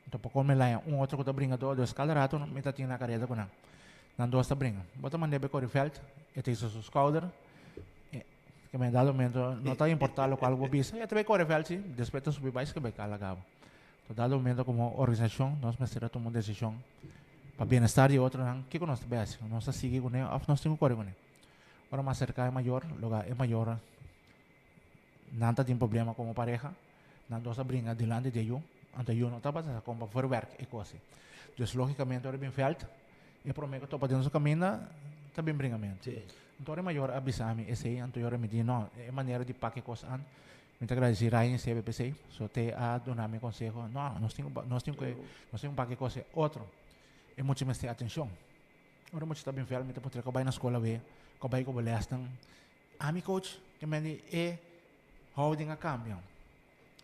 Anto poko mi laña un otro ku ta bringa dos, dus kada rato mi ta tin na kareda ku nan. Nan dos ta bringa. Bo ta mand'é bai kore veld, e ta hisa su skouder, e ke men dado momento no ta importá lokual ku bo bisa, e ta bai kore veld si, despues ta subi bai bai kala kaba. Anto dado momento komo organisashon nos mester a tuma un desishon pa bienestar di otronan, kiko nos ta bai hasi? Nos ta sigui kuné òf nos tin ku kore kuné? Ora mas serka e mayor, loga e mayor Nan ta tin problema como pareha, nan dos a bringa dilanti di e yu, anto e yu no tabata sa con pa verwerk e cos ei. Dus logicamente ora e bin veld, e prome cu topa den su caminda ta bin bringamento. Anto ora e mayor a bisa mi esey, anto ora mi di no, e manera di pak e cos an, mi ta agradeci Ryan Sebe p'esey, so te a duna mi conseho, no, nos tin cu nos tin cu nos tin cu pak e cos ei. Otro, e mucha mester atencion. Ora e mucha ta bin veld mi ta puntra cu a bay na school awe, cu a bay cu bo lesnan. Ami coach ke men di e houding a cambia.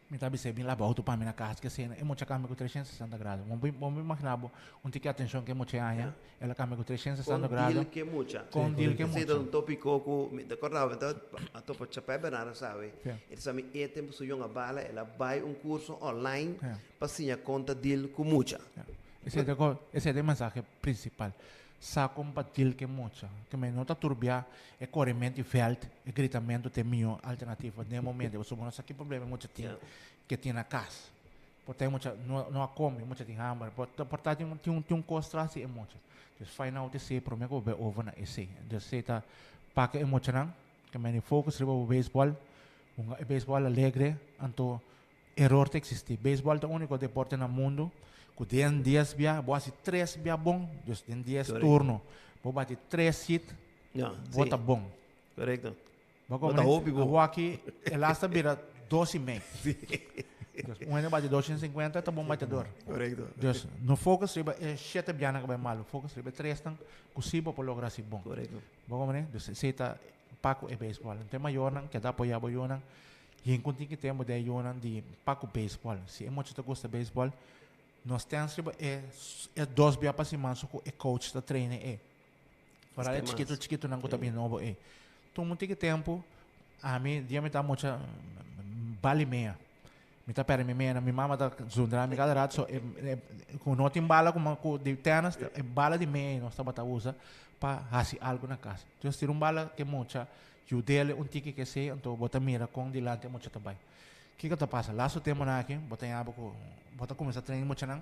Mi ta bis'é bin laba auto pa mi na cas ke asina e mucha cambia ku 360 grado. Bo bo imagina bo un tiki atencion ke mucha haña, el a cambia ku 360 Kon grado. deal ke mucha. Kon deal ke Esei ta mucha. un tópiko ku mi ta kòrda mi ta a topa Chapé Bernardo sabe. Sí. E ta sa mi e tempu su yong a bala el a bai un kurso online Ja. pa siña kon ta deal ku mucha. Ja. Esei ta ko esei ta e mensahe principal. Sa kon pa deal ke mucha. Ke men no ta turbia e korementu di vèlt, e gritamentu ta e mihó alternativa den e momento. Pasobra bo no sa ki problema e mucha tin ke tin na kas. Por ta e mucha no no a kome, e mucha tin hamber. Por ta por ta tin un tin un tin un kos tras di e mucha. Dus find out esei promé ku bo bai over na esei. Dus esei ta paka e muchanan ke men di focus riba bo beisbòl, hunga e beisbòl alegre, anto Eror ta existi. Beisbol ta unico deporte na mundo cu den dies bia bo haci tres bia bon, dus den dies turno bo bati tres hit, bo ta bon. Correcto. Bo ta hopi bon. Awaki e las ta bira dos y mei. Dus un hende bati dos 150 ta bon batidor. Correcto. Dus no focus riba e shete bianan cu bai malo, focus riba e tresnan cu si bo por logra haci bon. Correcto. Bo comprende? Dus esey ta pa cu e beisbol. Enton e mayornan keda apoya bo yunan. Yin ku tin ki tempu den e yunan di pa ku beisbòl. Si e mucha ta gusta beisbòl, nos tens riba e e dos bia pa siman so ku e coach ta traina e. Foral e chikitu chikitunan ku ta bini nobo ei. Tuma un tiki tempu, ami dia mi ta mucha bal i mea. Mi ta pèrdè mi mea, mi mama ta zundra mi kada rato so e ku no tin bala ku di tènis e bala di mea ei nos tabata usa pa hasi algu na kas. Entonces tira un bala ku e mucha Yud'el un tiki kesey, anto bo ta mira kon dilanti e mucha ta bai. Kiko ta pasa? Lastu temponan aki, bo ta yaba ku bo ta kuminsá train e muchanan,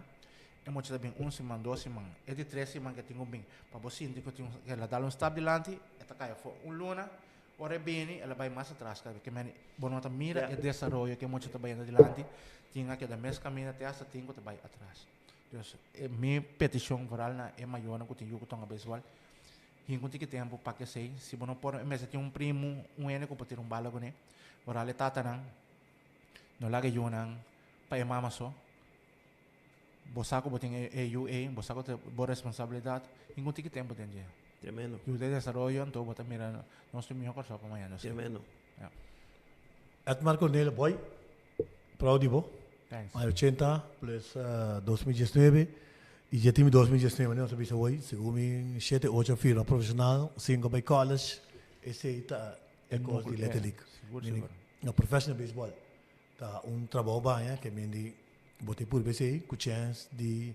e mucha ta bin un siman, dos siman, e di tres siman ke tin ku bin pa bo sinti ku tin un, el a dal un stap dilanti, e ta kai afó. Un luna, ora e bini, el a bai mas atras kada bes. Ke mende bo no ta mira e desaroyo ke e mucha ta bayendo dilanti, tin a keda mes kaminda te asta tin ku ta bai atras. Dus, e mi petishon vooral na e mayornan ku tin yu ku tonga beisbòl, Hinku tiki tempu pa kesei, si bo no por e mester tin un primu, un hende ku por tira un bala kuné. Oral e tatanan no laga e yunan pa e mama so. Bo sa ku bo tin e yu ei, bo sa ku ta bo responsabilidat. Hinku tiki tempu den dje. Tremendo. Yuda e desaroyo, anto bo ta mira nos tin mihó Kòrsou pa mañana. Tremendo. Ya. Edmar Cornelio Boy, proud di bo. Thanks. Aña ochenta plus 2019 y dje tin mi 2019 nos a bisa hoy segun mi shete ocho a firma profesional cinco bay college esey ta e cos di Little League. Sigur sigur. No professional baseball ta un trabao baña ke men di bo ta purba esey cu chance di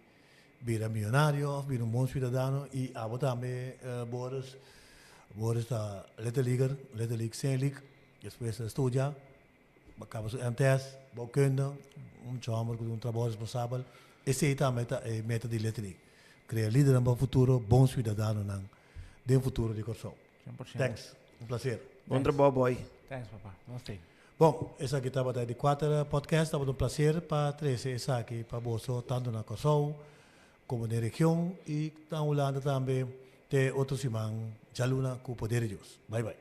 bira miyonario of bira un bon ciudadano y abo tambe Boris Boris ta Little Leaguer Little League Senior League despues a studia Bo kaba su MTS, bouwkunde, un mucha homber ku un trabou responsabel. Esei tambe ta e meta di Little League. Krea lidernan pa futuro, bon siudadanonan den futuro di Kòrsou. Thanks. Un plaser. Bon trabou boy. Thanks papa. Nos te. Bon, esaki tabata e di kuater podcast. Tabata un plaser pa trese esaki pa boso tantu na Kòrsou komo den region i na Hulanda tambe. Te otro siman djaluna ku poder di Dios. Bai bai.